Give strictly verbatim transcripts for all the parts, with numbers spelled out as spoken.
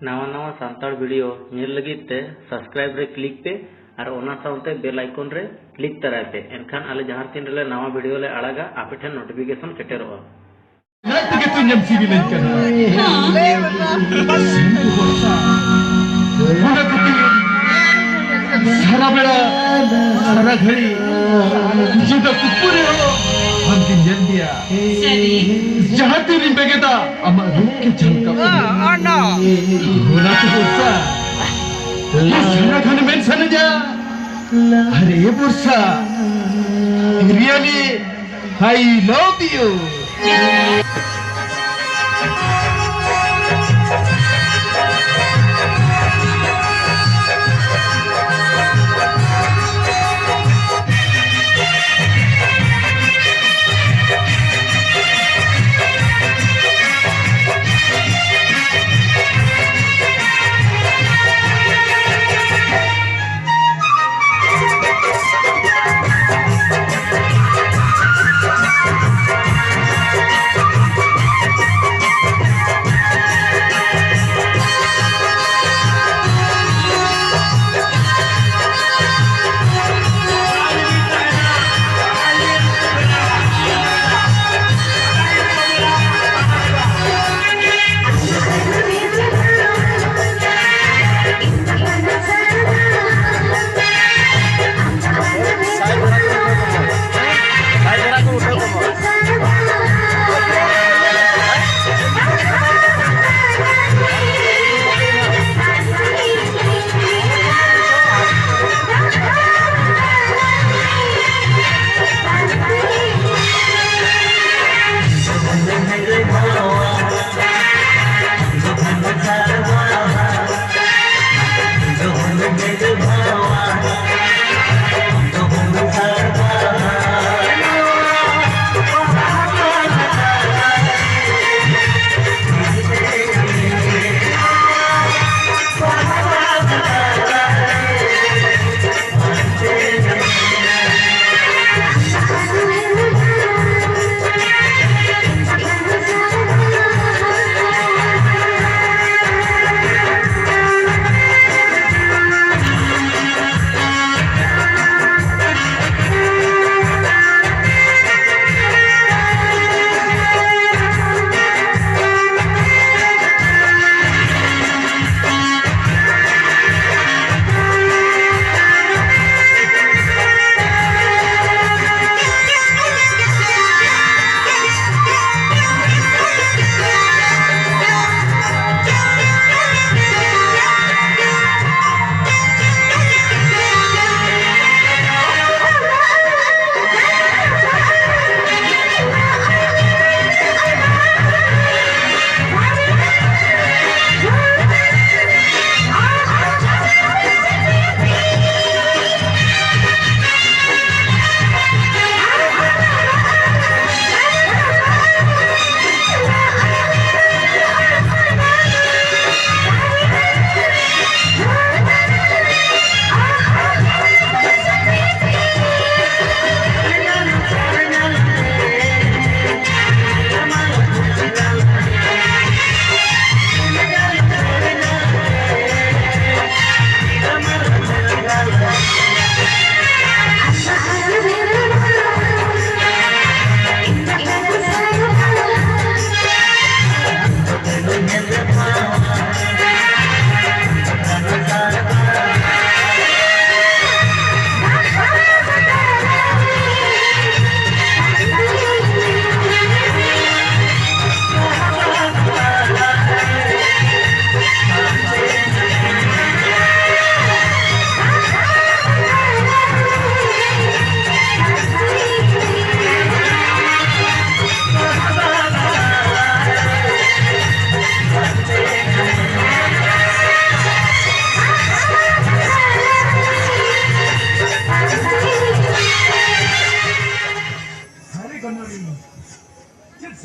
ᱱᱟᱣᱟ ᱱᱟᱣᱟ ᱥᱟᱱᱛᱟᱲ video ᱧᱮᱞ ᱞᱟᱹᱜᱤᱫ ᱛᱮ subscribe ᱨᱮ click ᱯᱮ ᱟᱨ ᱚᱱᱟ ᱥᱟᱶᱛᱮ bell icon ᱨᱮ click ᱛᱟᱨᱟᱭ ᱯᱮ᱾ ᱮᱱᱠᱷᱟᱱ ᱟᱞᱮ ᱡᱟᱦᱟᱸ ᱛᱤᱱ ᱨᱮᱞᱮ ᱱᱟᱣᱟ video ᱞᱮ ᱟᱲᱟᱜᱟ, ᱟᱯᱮ ᱴᱷᱮᱱ notification ᱥᱮᱴᱮᱨᱚᱜᱼᱟ᱾ ᱞᱟᱡ ᱛᱮᱜᱮ ᱛᱚ ᱧᱮᱞ ᱥᱤᱵᱤᱞᱟᱹᱧ ᱠᱟᱱᱟ᱾ ᱚᱱᱟ ᱠᱷᱟᱹᱛᱤᱨ ᱥᱟᱨᱟ ᱵᱮᱲᱟ, ᱥᱟᱨᱟ ᱜᱷᱟᱹᱲᱤ, ᱧᱤᱫᱟᱹ ᱠᱩᱠᱢᱩ ᱨᱮᱦᱚᱸ ᱟᱢᱜᱮᱧ ᱧᱮᱞ ᱢᱮᱭᱟ᱾ ᱥᱟᱹᱨᱤ᱾ ᱡᱟᱦᱟᱸ ᱛᱤᱨᱤᱧ ᱵᱮᱸᱜᱮᱫᱟ, ᱟᱢᱟᱜ ᱨᱩᱯ ᱜᱮ ᱡᱷᱟᱞᱠᱟᱜᱼᱟ᱾ ᱚ, ᱚ, no᱾ ᱚᱱᱟ ᱠᱚ ᱵᱚᱨᱥᱟ, ᱥᱟᱨᱟ ᱜᱷᱟᱱᱮ ᱢᱮᱱ ᱥᱟᱱᱟᱧᱟ, ᱟᱨᱮ ᱵᱚᱨᱥᱟ, really, I love you.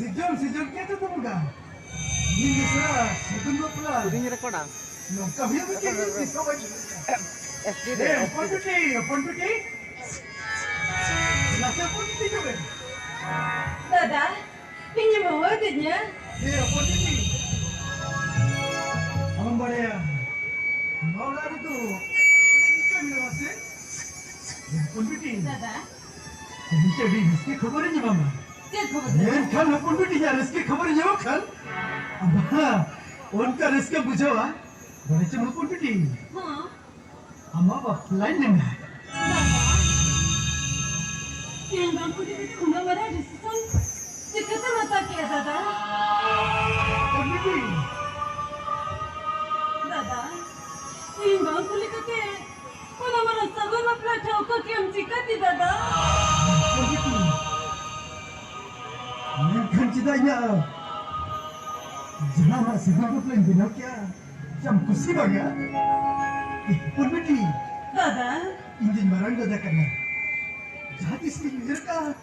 ᱥᱤᱡᱚᱱ, ᱥᱤᱡᱚᱱ ᱪᱮᱫ ᱛᱮ ᱛᱩᱢᱩᱜᱟ? ᱤᱧ ᱫᱤᱥᱟᱹ, ᱥᱤᱡᱚᱱ ᱵᱟᱯᱞᱟ᱾ ᱤᱧ ᱨᱮᱠᱚᱰᱟ᱾ ᱱᱚᱝᱠᱟ ᱦᱩᱭᱩᱜ ᱜᱮ ᱪᱮᱫ ᱛᱤᱥ ᱦᱚᱸ ᱵᱟᱭ ᱦᱩᱭᱩᱜ ᱠᱟᱱᱟ᱾ ᱮᱥ ᱰᱤ ᱮ, ᱨᱮ᱾ ᱦᱚᱯᱚᱱ ᱵᱤᱴᱤ, ᱦᱚᱯᱚᱱ ᱵᱤᱴᱤ᱾ ᱱᱟᱥᱮ ᱦᱚᱯᱚᱱ ᱵᱤᱴᱤ ᱠᱚ ᱵᱮᱱ᱾ ᱫᱟᱫᱟ, ᱤᱧᱮᱢ ᱦᱚᱦᱚᱭᱮᱫᱤᱧᱟ? ᱮ, ᱦᱚᱯᱚᱱ ᱵᱤᱴᱤ᱾ ᱟᱢ ᱵᱟᱲᱟᱭᱟ, ᱱᱚᱣᱟ ᱚᱲᱟᱜ ᱨᱮᱫᱚ ᱢᱤᱫᱴᱟᱝ ᱢᱮᱱᱟᱜᱼᱟ ᱥᱮ? ᱦᱚᱯᱚᱱ ᱵᱤᱴᱤ᱾ ᱫᱟᱫᱟ᱾ ᱛᱮᱦᱮᱧ ᱪᱮᱫ ᱟᱹᱰᱤ ᱨᱟᱹᱥᱠᱟᱹ ᱠᱷᱚᱵᱚᱨᱤᱧ ᱮᱢᱟᱢᱟ᱾ ᱪᱮᱫ ᱠᱷᱚᱵᱚᱨ ᱫᱟᱫᱟ? ᱢᱮᱱᱠᱷᱟᱱ ᱦᱚᱯᱚᱱ ᱵᱤᱴᱤ, ᱡᱟᱦᱟᱸ ᱨᱟᱹᱥᱠᱟᱹ ᱠᱷᱚᱵᱚᱨᱤᱧ ᱮᱢᱟᱢ ᱠᱷᱟᱱ, ᱟᱢ ᱚᱱᱠᱟ ᱨᱟᱹᱥᱠᱟᱹᱢ ᱵᱩᱡᱷᱟᱹᱣᱟ᱾ ᱵᱟᱲᱟᱭ ᱪᱚᱢ ᱦᱚᱯᱚᱱ ᱵᱤᱴᱤ? ᱦᱚᱸ᱾ ᱟᱢᱟᱜ ᱵᱟᱯᱞᱟᱧ ᱢᱮᱱᱟ᱾ ᱫᱟᱫᱟ, ᱤᱧ ᱵᱟᱝ ᱠᱩᱞᱤ ᱠᱟᱛᱮ ᱩᱱᱟᱹᱜ ᱢᱟᱨᱟᱝ decision ᱪᱤᱠᱟᱹᱛᱮᱢ ᱦᱟᱛᱟᱣ ᱠᱮᱫᱟ ᱫᱟᱫᱟ? ᱦᱚᱯᱚᱱ ᱵᱤᱴᱤ᱾ ᱫᱟᱫᱟ, ᱤᱧ ᱵᱟᱝ ᱠᱩᱞᱤ ᱠᱟᱛᱮ ᱚᱱᱟ ᱢᱟᱨᱟᱝ ᱥᱟᱹᱜᱩᱱ ᱵᱟᱯᱞᱟ ᱴᱷᱟᱹᱣᱠᱟᱹ ᱠᱮᱢ ᱪᱤᱠᱟᱹᱛᱮ ᱫᱟᱫᱟ? ᱦᱚᱯᱚᱱ ᱵᱤᱴᱤ᱾ ᱢᱮᱱᱠᱷᱟᱱ ᱪᱮᱫᱟᱜ ᱤᱧᱟᱹᱜ ᱡᱟᱱᱟᱢᱟᱜ ᱥᱟᱹᱜᱩᱱ ᱵᱟᱯᱞᱟᱧ ᱵᱮᱱᱟᱣ ᱠᱮᱜᱼᱟ? ᱪᱮᱫ ᱮᱢ ᱠᱩᱥᱤ ᱵᱟᱝᱟ? ᱮ, ᱦᱚᱯᱚᱱ ᱵᱤᱴᱤ᱾ ᱫᱟᱫᱟ᱾ ᱤᱧ ᱫᱚᱧ ᱢᱟᱨᱟᱝ ᱫᱟᱫᱟ ᱠᱟᱱᱟ᱾ ᱡᱟᱦᱟᱸ ᱛᱤᱥ ᱜᱤᱧ ᱩᱭᱦᱟᱹᱨ ᱠᱟᱜᱼᱟ,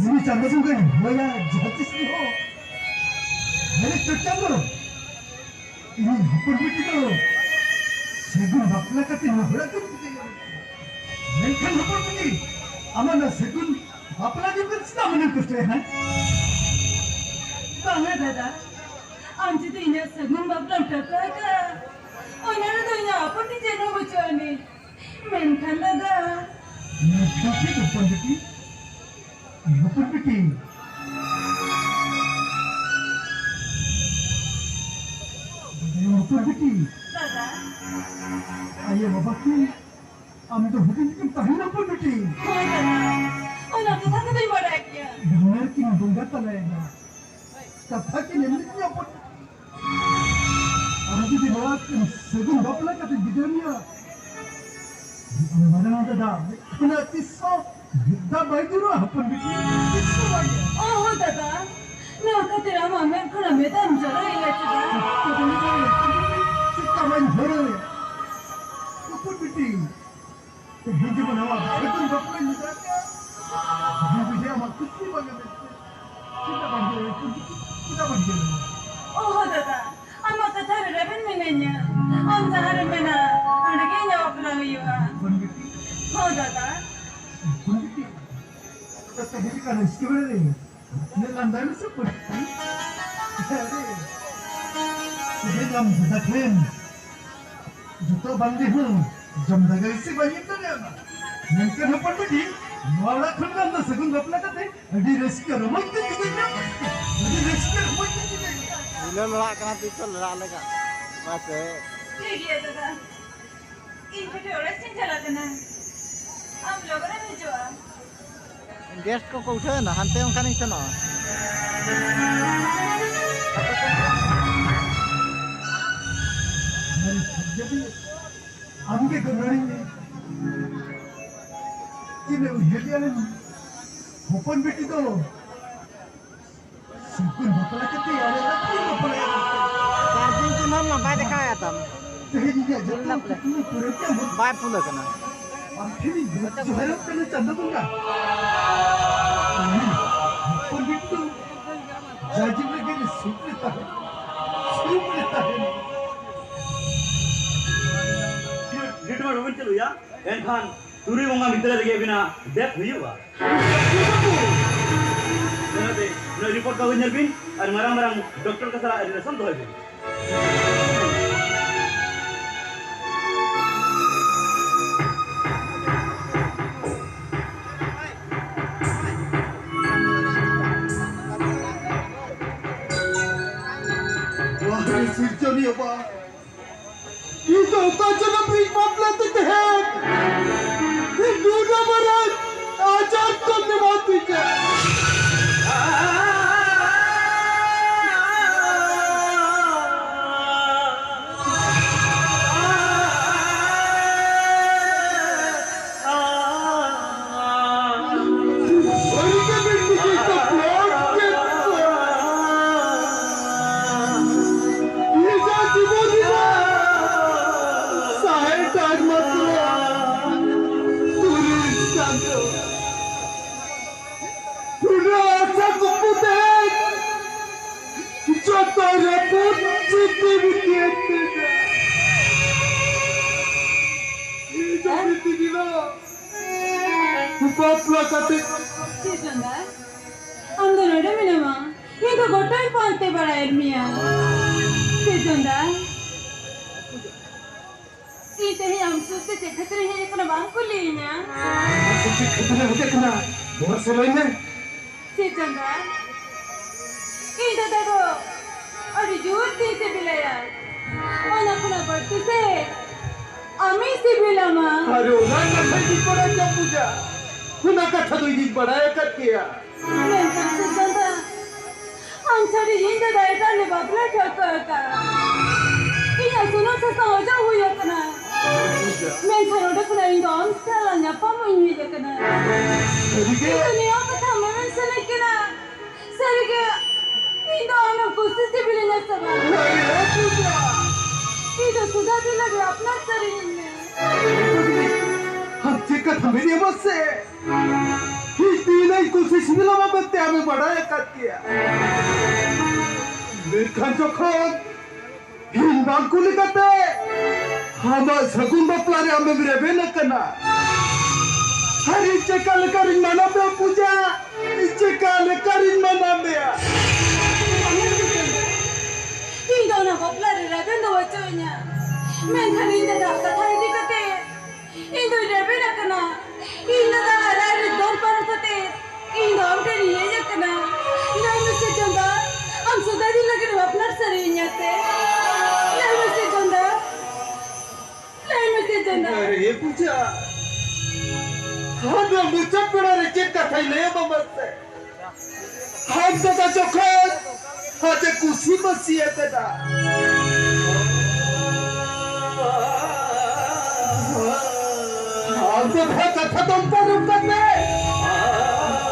ᱩᱱᱤ ᱪᱟᱸᱫᱳ ᱵᱚᱸᱜᱟᱧ ᱦᱚᱦᱚᱭᱟ, ᱡᱟᱦᱟᱸ ᱛᱤᱥ ᱨᱮᱦᱚᱸ᱾ ᱦᱮᱸ, ᱪᱚᱴ ᱪᱟᱸᱫᱳ᱾ ᱤᱧᱤᱡ ᱦᱚᱯᱚᱱ ᱵᱤᱴᱤ ᱫᱚ ᱥᱟᱹᱜᱩᱱ ᱵᱟᱯᱞᱟ ᱠᱟᱛᱮ ᱱᱚᱣᱟ ᱦᱚᱲᱟᱜ ᱠᱟᱹᱢᱤ ᱠᱟᱛᱮ ᱧᱟᱢ ᱠᱮᱫᱟ᱾ ᱢᱮᱱᱠᱷᱟᱱ ᱦᱚᱯᱚᱱ ᱵᱤᱴᱤ, ᱟᱢᱟᱜ ᱱᱚᱣᱟ ᱥᱟᱹᱜᱩᱱ ᱵᱟᱯᱞᱟ ᱡᱚᱠᱷᱚᱱ ᱪᱮᱫᱟᱜ ᱢᱚᱱᱮᱢ ᱠᱚᱥᱴᱚᱭᱟ, ᱦᱮᱸ? ᱵᱟᱝᱟ ᱫᱟᱫᱟ, ᱟᱢ ᱡᱩᱫᱤ ᱤᱧᱟᱹᱜ ᱥᱟᱹᱜᱩᱱ ᱵᱟᱯᱞᱟᱢ ᱴᱷᱟᱹᱣᱠᱟᱹ ᱟᱠᱟᱫᱼᱟ, ᱚᱱᱟ ᱨᱮᱫᱚ ᱤᱧᱟᱹᱜ ᱟᱯᱚᱛᱛᱤ ᱪᱮᱫ ᱦᱚᱸ ᱵᱟᱹᱪᱩᱜ ᱟᱹᱱᱤᱡ᱾ ᱢᱮᱱᱠᱷᱟᱱ ᱫᱟᱫᱟ, ᱢᱮᱱᱠᱷᱟᱱ ᱪᱮᱫ ᱦᱚᱯᱚᱱ ᱵᱤᱴᱤ? ᱦᱚᱯᱚᱱ ᱵᱤᱴᱤ᱾ ᱦᱚᱯᱚᱱ ᱵᱤᱴᱤ᱾ ᱫᱟᱫᱟ᱾ ᱟᱭᱳ ᱵᱟᱵᱟ ᱠᱤᱱ, ᱟᱢ ᱫᱚ ᱦᱩᱰᱤᱧ ᱜᱮᱢ ᱛᱟᱦᱮᱸᱱᱟ ᱦᱚᱯᱚᱱ ᱵᱤᱴᱤ᱾ ᱦᱳᱭ ᱫᱟᱫᱟ, ᱚᱱᱟ ᱠᱟᱛᱷᱟ ᱠᱚᱫᱚᱧ ᱵᱟᱰᱟᱭ ᱜᱮᱭᱟ᱾ ᱵᱟᱱᱟᱨ ᱠᱤᱱ ᱵᱚᱸᱜᱟ ᱛᱟᱞᱟᱭᱮᱱᱟ᱾ ᱠᱟᱛᱷᱟ ᱠᱤᱱ ᱮᱢ ᱞᱮᱫ ᱜᱮᱭᱟ ᱦᱚᱯᱚᱱ᱾ ᱟᱢ ᱡᱩᱫᱤ ᱱᱚᱣᱟ ᱥᱟᱹᱜᱩᱱ ᱵᱟᱯᱞᱟ ᱠᱟᱛᱮ ᱵᱤᱫᱟᱹᱭ ᱢᱮᱭᱟ, ᱢᱟᱨᱟᱝ ᱫᱟᱫᱟ ᱢᱮᱫ ᱠᱷᱚᱱᱟᱜ ᱛᱤᱥ ᱦᱚᱸ ᱢᱮᱫ ᱫᱟᱜ ᱵᱟᱭ ᱧᱩᱨᱩᱜᱼᱟ ᱦᱚᱯᱚᱱ ᱵᱤᱴᱤ, ᱛᱤᱥ ᱦᱚᱸ ᱵᱟᱝ᱾ ᱚᱦᱚ ᱫᱟᱫᱟ, ᱱᱚᱣᱟ ᱠᱷᱟᱹᱛᱤᱨ ᱟᱢᱟᱜ ᱢᱮᱫ ᱠᱷᱚᱱᱟᱜ ᱢᱮᱫ ᱫᱟᱜ ᱮᱢ ᱡᱚᱨᱚᱭᱮᱫᱼᱟ ᱪᱮᱫᱟᱜ? ᱪᱮᱫᱠᱟ ᱵᱟᱹᱧ ᱡᱚᱨᱚᱭᱟ ᱦᱚᱯᱚᱱ ᱵᱤᱴᱤ? ᱛᱮᱦᱮᱧ ᱡᱮᱢᱚᱱ ᱱᱚᱣᱟ ᱥᱟᱹᱜᱩᱱ ᱵᱟᱯᱞᱟᱧ ᱢᱮᱛᱟᱫ ᱢᱮᱭᱟ, ᱵᱟᱹᱧ ᱵᱩᱡᱷᱟᱹᱣᱟ ᱟᱢᱟᱜ ᱠᱩᱥᱤ ᱵᱟᱝ ᱮᱢ ᱢᱮᱱᱛᱮ᱾ ᱠᱩᱞᱤ ᱠᱮᱫ ᱛᱟᱦᱮᱸ ᱠᱟᱱᱟ ᱥᱴᱩᱰᱮᱱᱴ ᱨᱮ᱾ ᱤᱱᱟᱹ ᱞᱟᱸᱫᱟ ᱢᱮᱥᱮ ᱯᱟᱹᱴᱤ᱾ ᱟᱨᱮ, ᱛᱚᱵᱮ ᱟᱢ ᱫᱟᱫᱟ ᱴᱷᱮᱱ ᱡᱚᱛᱚ ᱵᱟᱝ ᱨᱮᱦᱚᱸ ᱡᱚᱢ ᱫᱟᱜᱟ ᱜᱮᱥᱮ ᱵᱟᱹᱧ ᱮᱢ ᱫᱟᱲᱮᱭᱟᱢᱟ᱾ ᱢᱮᱱᱠᱷᱟᱱ ᱦᱚᱯᱚᱱ ᱵᱤᱴᱤ, ᱱᱚᱣᱟ ᱚᱲᱟᱜ ᱠᱷᱚᱱ ᱫᱚ ᱟᱢ ᱫᱚ ᱥᱟᱹᱜᱩᱱ ᱵᱟᱯᱞᱟ ᱠᱟᱛᱮ ᱟᱹᱰᱤ ᱨᱟᱹᱥᱠᱟᱹ ᱨᱚᱢᱚᱡᱽ ᱛᱮ ᱡᱩᱫᱟᱹ ᱧᱚᱜ, ᱟᱹᱰᱤ ᱨᱟᱹᱥᱠᱟᱹ ᱨᱚᱢᱚᱡᱽ ᱛᱮ ᱡᱩᱫᱟᱹ ᱧᱚᱜ᱾ ᱤᱱᱟᱹ ᱞᱟᱲᱟᱜ ᱠᱟᱱᱟ ᱛᱤᱥ ᱪᱚ ᱞᱟᱲᱟᱜ ᱞᱮᱠᱟ᱾ ᱢᱟᱥᱮ᱾ ᱴᱷᱤᱠ ᱜᱮᱭᱟ ᱫᱟᱫᱟ, ᱤᱧ ᱠᱟᱹᱴᱤᱡ ᱚᱲᱟᱜ ᱥᱮᱫ ᱤᱧ ᱪᱟᱞᱟᱜ ᱠᱟᱱᱟ, ᱟᱢ ᱞᱚᱜᱚᱱᱮᱢ ᱦᱤᱡᱩᱜᱼᱟ᱾ ᱜᱮᱥᱴ ᱠᱚᱠᱚ ᱩᱴᱷᱟᱹᱣ ᱮᱱᱟ, ᱦᱟᱱᱛᱮ ᱚᱱᱠᱟᱱᱤᱧ ᱥᱮᱱᱚᱜᱼᱟ᱾ ᱟᱢᱜᱮ ᱜᱚᱱᱚᱲᱤᱧ ᱢᱮ᱾ ᱪᱮᱫ ᱮ ᱩᱭᱦᱟᱹᱨ ᱞᱮᱭᱟ ᱞᱟᱹᱭ ᱢᱮ? ᱦᱚᱯᱚᱱ ᱵᱤᱴᱤ ᱫᱚ ᱥᱩᱠᱩᱱ ᱵᱟᱯᱞᱟ ᱠᱟᱛᱮ ᱟᱞᱮ ᱞᱮ ᱵᱟᱯᱞᱟᱭᱟ᱾ ᱪᱟᱨᱡᱤᱝ ᱯᱤᱱ ᱦᱚᱸ ᱢᱟ ᱵᱟᱭ ᱫᱮᱠᱷᱟᱣᱮᱫ ᱛᱟᱢ᱾ ᱛᱮᱦᱮᱧ ᱤᱧᱟᱹᱜ ᱡᱚᱛᱚ ᱠᱩᱠᱢᱩ ᱯᱩᱨᱟᱹᱣ ᱠᱮᱫ ᱟᱢ᱾ ᱵᱟᱭ ᱯᱷᱩᱞ ᱟᱠᱟᱱᱟ᱾ ᱟᱢ ᱴᱷᱮᱱᱤᱧ ᱜᱚᱰ ᱡᱚᱦᱟᱨᱚᱜ ᱠᱟᱱᱟ ᱪᱟᱸᱫᱚ ᱵᱚᱸᱜᱟ᱾ ᱛᱮᱦᱮᱧ ᱦᱚᱯᱚᱱ ᱵᱤᱴᱤ ᱫᱚ ᱡᱟᱭᱡᱩᱜᱽ ᱞᱟᱹᱜᱤᱫ ᱥᱩᱠ ᱨᱮ ᱛᱟᱦᱮᱱ, ᱥᱩᱠ ᱨᱮ ᱛᱟᱦᱮᱱ᱾ ᱴᱨᱤᱴᱢᱮᱱᱴ ᱵᱟᱵᱤᱱ ᱪᱟᱹᱞᱩᱭᱟ, ᱮᱱᱠᱷᱟᱱ ᱛᱩᱨᱩᱭ ᱵᱚᱸᱜᱟ ᱵᱷᱤᱛᱨᱤ ᱨᱮᱜᱮ ᱟᱹᱵᱤᱱᱟᱜ ᱰᱮᱛᱷ ᱦᱩᱭᱩᱜᱼᱟ᱾ ᱚᱱᱟᱛᱮ ᱱᱚᱣᱟ ᱨᱤᱯᱳᱨᱴ ᱠᱟᱜᱚᱡᱽ ᱧᱮᱞ ᱵᱤᱱ ᱟᱨ ᱢᱟᱨᱟᱝ ᱢᱟᱨᱟᱝ ᱰᱚᱠᱴᱚᱨ ᱠᱚ ᱥᱟᱞᱟᱜ ᱨᱤᱞᱮᱥᱚᱱ ᱫᱚᱦᱚᱭ ᱵᱤᱱ᱾ ᱵᱟᱦᱨᱮ ᱥᱤᱨᱡᱚᱱᱤᱭᱟᱹ ᱵᱟ, ᱤᱧ ᱫᱚ ᱚᱠᱟ ᱡᱚᱱᱚᱢ ᱨᱤᱧ ᱵᱟᱯᱞᱟ ᱛᱮ ᱛᱟᱦᱮᱸᱫ? ᱤᱧ ᱱᱩᱱᱟᱹᱜ ᱢᱟᱨᱟᱝ ᱟᱡᱟᱨ ᱠᱷᱚᱱ ᱮᱢᱟ ᱛᱤᱧᱟ᱾ ᱡᱚᱛᱚ ᱨᱟᱹᱯᱩᱫ ᱪᱤᱛᱤ ᱵᱤᱛᱤ ᱮᱱ ᱛᱤᱧᱟ᱾ ᱤᱧ ᱫᱚ ᱵᱤᱛᱤ ᱫᱤᱱᱚ ᱵᱟᱯᱞᱟ ᱠᱟᱛᱮ᱾ ᱥᱤᱨᱡᱚᱱ ᱫᱟ, ᱟᱢ ᱫᱚ ᱱᱚᱰᱮ ᱢᱮᱱᱟᱢᱟ? ᱤᱧ ᱫᱚ ᱜᱚᱴᱟᱧ ᱯᱟᱱᱛᱮ ᱵᱟᱲᱟᱭᱮᱫ ᱢᱮᱭᱟ᱾ ᱥᱤᱨᱡᱚᱱ ᱫᱟ, ᱤᱧ ᱛᱮᱦᱮᱧ ᱟᱢ ᱥᱩᱨ ᱛᱮ ᱪᱮᱫ ᱠᱷᱟᱹᱛᱤᱨ ᱤᱧ ᱦᱮᱡ ᱟᱠᱟᱱᱟ ᱵᱟᱢ ᱠᱩᱞᱤᱭᱤᱧᱟ? ᱟᱢ ᱥᱩᱨ ᱛᱮ ᱪᱮᱫ ᱠᱷᱟᱹᱛᱤᱨ ᱮᱢ ᱦᱮᱡ ᱟᱠᱟᱱᱟ? ᱢᱟᱥᱮ ᱞᱟᱹᱭ ᱢᱮ᱾ ᱥᱤᱨᱡᱚᱱ ᱫᱟ, ᱤᱧ ᱫᱟᱫᱟ ᱫᱚ ᱟᱹᱰᱤ ᱡᱳᱨ ᱛᱤᱧ ᱥᱤᱵᱤᱞᱟᱭᱟ᱾ ᱚᱱᱟ ᱠᱷᱚᱱᱟᱜ ᱵᱟᱹᱲᱛᱤ ᱥᱮ ᱟᱢᱤᱧ ᱥᱤᱵᱤᱞᱟᱢᱟ᱾ ᱟᱨᱮ, ᱚᱱᱟ ᱠᱟᱛᱷᱟ ᱤᱧ ᱵᱟᱲᱟᱭ ᱜᱮᱭᱟ ᱯᱩᱡᱟ᱾ ᱚᱱᱟ ᱠᱟᱛᱷᱟ ᱫᱚ ᱤᱧᱤᱧ ᱵᱟᱲᱟᱭ ᱟᱠᱟᱫ ᱜᱮᱭᱟ᱾ ᱢᱮᱱᱠᱷᱟᱱ ᱥᱤᱨᱡᱚᱱ ᱫᱟ, ᱟᱢ ᱪᱷᱟᱹᱲᱤ ᱤᱧ ᱫᱟᱫᱟ ᱮᱴᱟᱜ ᱨᱮ ᱵᱟᱯᱞᱟ ᱴᱷᱟᱹᱣᱠᱟᱹ ᱟᱠᱟᱫ᱾ ᱤᱧᱟᱜ ᱥᱩᱱᱩᱢ ᱥᱟᱥᱟᱝ ᱚᱡᱚᱜ ᱦᱩᱭ ᱟᱠᱟᱱᱟ᱾ ᱢᱮᱱᱠᱷᱟᱱ ᱚᱸᱰᱮ ᱠᱷᱚᱱᱟᱜ ᱤᱧ ᱫᱚ ᱟᱢ ᱥᱟᱞᱟᱜ ᱧᱟᱯᱟᱢᱚᱜ ᱤᱧ ᱦᱮᱡ ᱟᱠᱟᱱᱟ᱾ ᱥᱟᱹᱨᱤᱜᱮ? ᱤᱧ ᱫᱚ ᱱᱤᱭᱟᱹ ᱠᱟᱛᱷᱟ ᱢᱮᱢᱮᱱ ᱥᱟᱱᱟᱧ ᱠᱟᱱᱟ᱾ ᱥᱟᱹᱨᱤᱜᱮ, ᱤᱧ ᱫᱚ ᱟᱢᱮᱢ ᱠᱩᱥᱤ ᱥᱤᱵᱤᱞᱤᱧᱟ ᱥᱮ ᱵᱟᱝ? ᱟᱨᱮ ᱯᱩᱡᱟ! ᱤᱧ ᱫᱚ ᱥᱩᱫᱷᱟ ᱫᱤᱱ ᱞᱟᱹᱜᱤᱫ ᱟᱯᱱᱟᱨ ᱥᱟᱹᱨᱤᱧ ᱢᱮ᱾ ᱟᱢ ᱪᱮᱫ ᱠᱟᱛᱷᱟᱢ ᱢᱮᱱᱮᱫᱼᱟ ᱢᱟᱥᱮ? ᱤᱧ ᱛᱤᱱᱟᱹᱜ ᱠᱩᱥᱤ ᱥᱤᱵᱤᱞᱟᱢᱟ ᱢᱮᱱᱛᱮ ᱟᱢᱮ ᱵᱟᱰᱟᱭ ᱟᱠᱟᱫ ᱜᱮᱭᱟ᱾ ᱢᱮᱱᱠᱷᱟᱱ ᱡᱚᱠᱷᱚᱱ ᱤᱧ ᱵᱟᱝ ᱠᱩᱞᱤ ᱠᱟᱛᱮ ᱟᱢᱟᱜ ᱥᱟᱹᱜᱩᱱ ᱵᱟᱯᱞᱟ ᱨᱮ ᱟᱢᱮᱢ ᱨᱮᱵᱮᱱ ᱟᱠᱟᱱᱟ᱾ ᱟᱨ ᱤᱧ ᱪᱮᱠᱟ ᱞᱮᱠᱟᱨᱤᱧ ᱢᱟᱱᱟᱣ ᱢᱮᱭᱟ ᱯᱩᱡᱟ? ᱤᱧ ᱪᱮᱠᱟ ᱞᱮᱠᱟᱨᱤᱧ ᱢᱟᱱᱟᱣ ᱢᱮᱭᱟ? ᱤᱧ ᱫᱚ ᱚᱱᱟ ᱵᱟᱯᱞᱟ ᱨᱮ ᱨᱮᱵᱮᱱ ᱫᱚ ᱵᱟᱹᱪᱩᱜ ᱤᱧᱟ, ᱢᱮᱱᱠᱷᱟᱱ ᱤᱧ ᱫᱟᱫᱟ ᱠᱟᱛᱷᱟ ᱤᱫᱤ ᱠᱟᱛᱮ ᱤᱧ ᱫᱚᱧ ᱨᱮᱵᱮᱱ ᱟᱠᱟᱱᱟ᱾ ᱤᱧ ᱫᱟᱫᱟ ᱨᱟᱭᱨᱤᱛ ᱫᱚᱱ ᱯᱟᱨᱚᱢ ᱠᱟᱛᱮ ᱤᱧ ᱫᱚ ᱟᱢ ᱴᱷᱮᱱ ᱤᱧ ᱦᱮᱡ ᱟᱠᱟᱱᱟ᱾ ᱞᱟᱹᱭ ᱢᱮᱥᱮ ᱪᱚᱸᱫᱟ, ᱟᱢ ᱥᱩᱫᱷᱟ ᱫᱤᱱ ᱞᱟᱹᱜᱤᱫ ᱵᱟᱯᱞᱟ ᱥᱟᱹᱨᱤᱭᱟᱹᱧᱟ ᱥᱮ? ᱞᱟᱹᱭ ᱢᱮᱥᱮ ᱪᱚᱸᱫᱟ, ᱞᱟᱹᱭ ᱢᱮᱥᱮ ᱪᱚᱸᱫᱟ᱾ ᱟᱨᱮ ᱯᱩᱡᱟ, ᱟᱢ ᱫᱚ ᱢᱩᱪᱟᱹᱫ ᱵᱮᱲᱟ ᱨᱮ ᱪᱮᱫ ᱠᱟᱛᱷᱟᱭ ᱞᱟᱹᱭ ᱟᱢᱟ ᱢᱟᱥᱮ? ᱟᱢ ᱫᱟᱫᱟ ᱡᱚᱠᱷᱚᱱ ᱟᱡ ᱮ ᱠᱩᱥᱤ ᱢᱟᱹᱥᱤ ᱟᱠᱟᱫᱟ, ᱟᱢ ᱫᱟᱫᱟ ᱠᱟᱛᱷᱟ ᱫᱚ ᱯᱟᱨᱚᱢ ᱠᱟᱛᱮ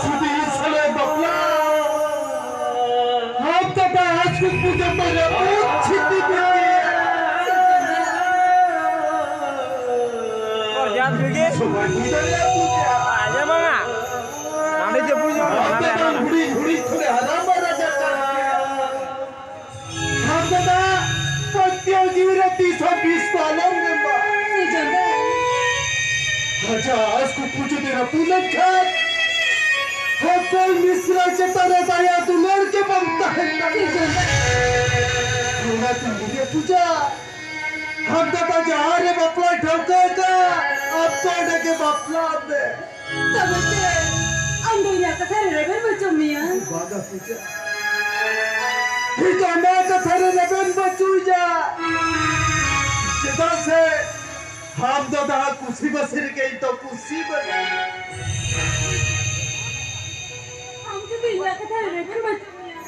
ᱡᱩᱫᱤ ᱤᱧ ᱥᱟᱞᱟᱜ ᱮ ᱵᱟᱯᱞᱟ, ᱟᱢ ᱫᱟᱫᱟ ᱟᱡ ᱠᱩᱠᱢᱩ ᱡᱚᱛᱚ ᱨᱟᱹᱯᱩᱫ ᱪᱷᱤᱛᱤ ᱵᱤᱛᱤᱭᱟ᱾ ᱚᱨ ᱡᱟᱱ ᱵᱤᱜᱮ᱾ ᱥᱚᱢᱟᱡᱽ ᱦᱩᱭ ᱫᱟᱲᱮᱭᱟᱜᱼᱟ ᱯᱩᱡᱟ᱾ ᱟᱡ ᱵᱟᱝᱟ᱾ ᱦᱟᱸᱰᱮ ᱡᱟᱹᱯᱩᱫ ᱧᱚᱜ ᱠᱟᱱᱟ, ᱦᱟᱸᱰᱮ, ᱦᱟᱸᱰᱮ᱾ ᱦᱩᱰᱤᱧ ᱦᱩᱰᱤᱧ ᱠᱷᱚᱱᱮ ᱦᱟᱨᱟ ᱢᱟᱨᱟ ᱟᱠᱟᱫ ᱢᱮᱭᱟ᱾ ᱟᱢ ᱫᱟᱫᱟ, ᱯᱟᱹᱛᱭᱟᱹᱣ ᱡᱤᱣᱤ ᱨᱮ ᱛᱤᱥ ᱦᱚᱸ ᱵᱤᱥ ᱫᱚ ᱟᱞᱚᱢ ᱮᱢᱟ᱾ ᱥᱤᱨᱡᱚᱱ ᱫᱟ᱾ ᱟᱥ ᱠᱚ ᱯᱩᱡᱟᱹ ᱫᱮ ᱨᱟᱹᱯᱩᱫ ᱞᱮᱱᱠᱷᱟᱱ, ᱚᱠᱚᱭ ᱢᱤᱥᱨᱟ ᱪᱮᱛᱟᱱ ᱨᱮ ᱫᱟᱭᱟ ᱫᱩᱞᱟᱹᱲ ᱜᱮ ᱵᱟᱝ ᱛᱟᱦᱮᱱ ᱛᱟᱢᱟ᱾ ᱚᱱᱟᱛᱮᱧ ᱞᱟᱹᱭᱟ ᱯᱩᱡᱟ, ᱟᱢ ᱫᱟᱫᱟ ᱡᱟᱦᱟᱸ ᱨᱮ ᱵᱟᱯᱞᱟᱭ ᱴᱷᱟᱹᱣᱠᱟᱹ ᱟᱠᱟᱫ, ᱟᱢ ᱫᱚ ᱚᱸᱰᱮ ᱜᱮ ᱵᱟᱯᱞᱟᱜ ᱢᱮ᱾ ᱛᱚᱵᱮ ᱪᱮᱫ ᱟᱢ ᱫᱚ ᱤᱧᱟᱹᱜ ᱠᱟᱛᱷᱟ ᱨᱮ ᱨᱮᱵᱮᱱ ᱵᱟᱹᱪᱩᱜ ᱢᱮᱭᱟ? ᱵᱟᱝᱟ ᱯᱩᱡᱟ, ᱤᱧ ᱫᱚ ᱟᱢᱟᱜ ᱠᱟᱛᱷᱟ ᱨᱮ ᱨᱮᱵᱮᱱ ᱵᱟᱹᱪᱩᱜ ᱤᱧᱟ᱾ ᱪᱮᱫᱟᱜ ᱥᱮ ᱟᱢ ᱫᱚ ᱫᱟᱫᱟ ᱠᱩᱥᱤ ᱵᱟᱹᱥᱤ ᱨᱮᱜᱮ ᱤᱧ ᱫᱚ ᱠᱩᱥᱤ ᱵᱟᱹᱥᱤ᱾ ᱟᱢ ᱡᱩᱫᱤ ᱤᱧᱟᱹᱜ ᱠᱟᱛᱷᱟ ᱨᱮ ᱨᱮᱵᱮᱱ ᱵᱟᱹᱪᱩᱜ ᱢᱮᱭᱟ,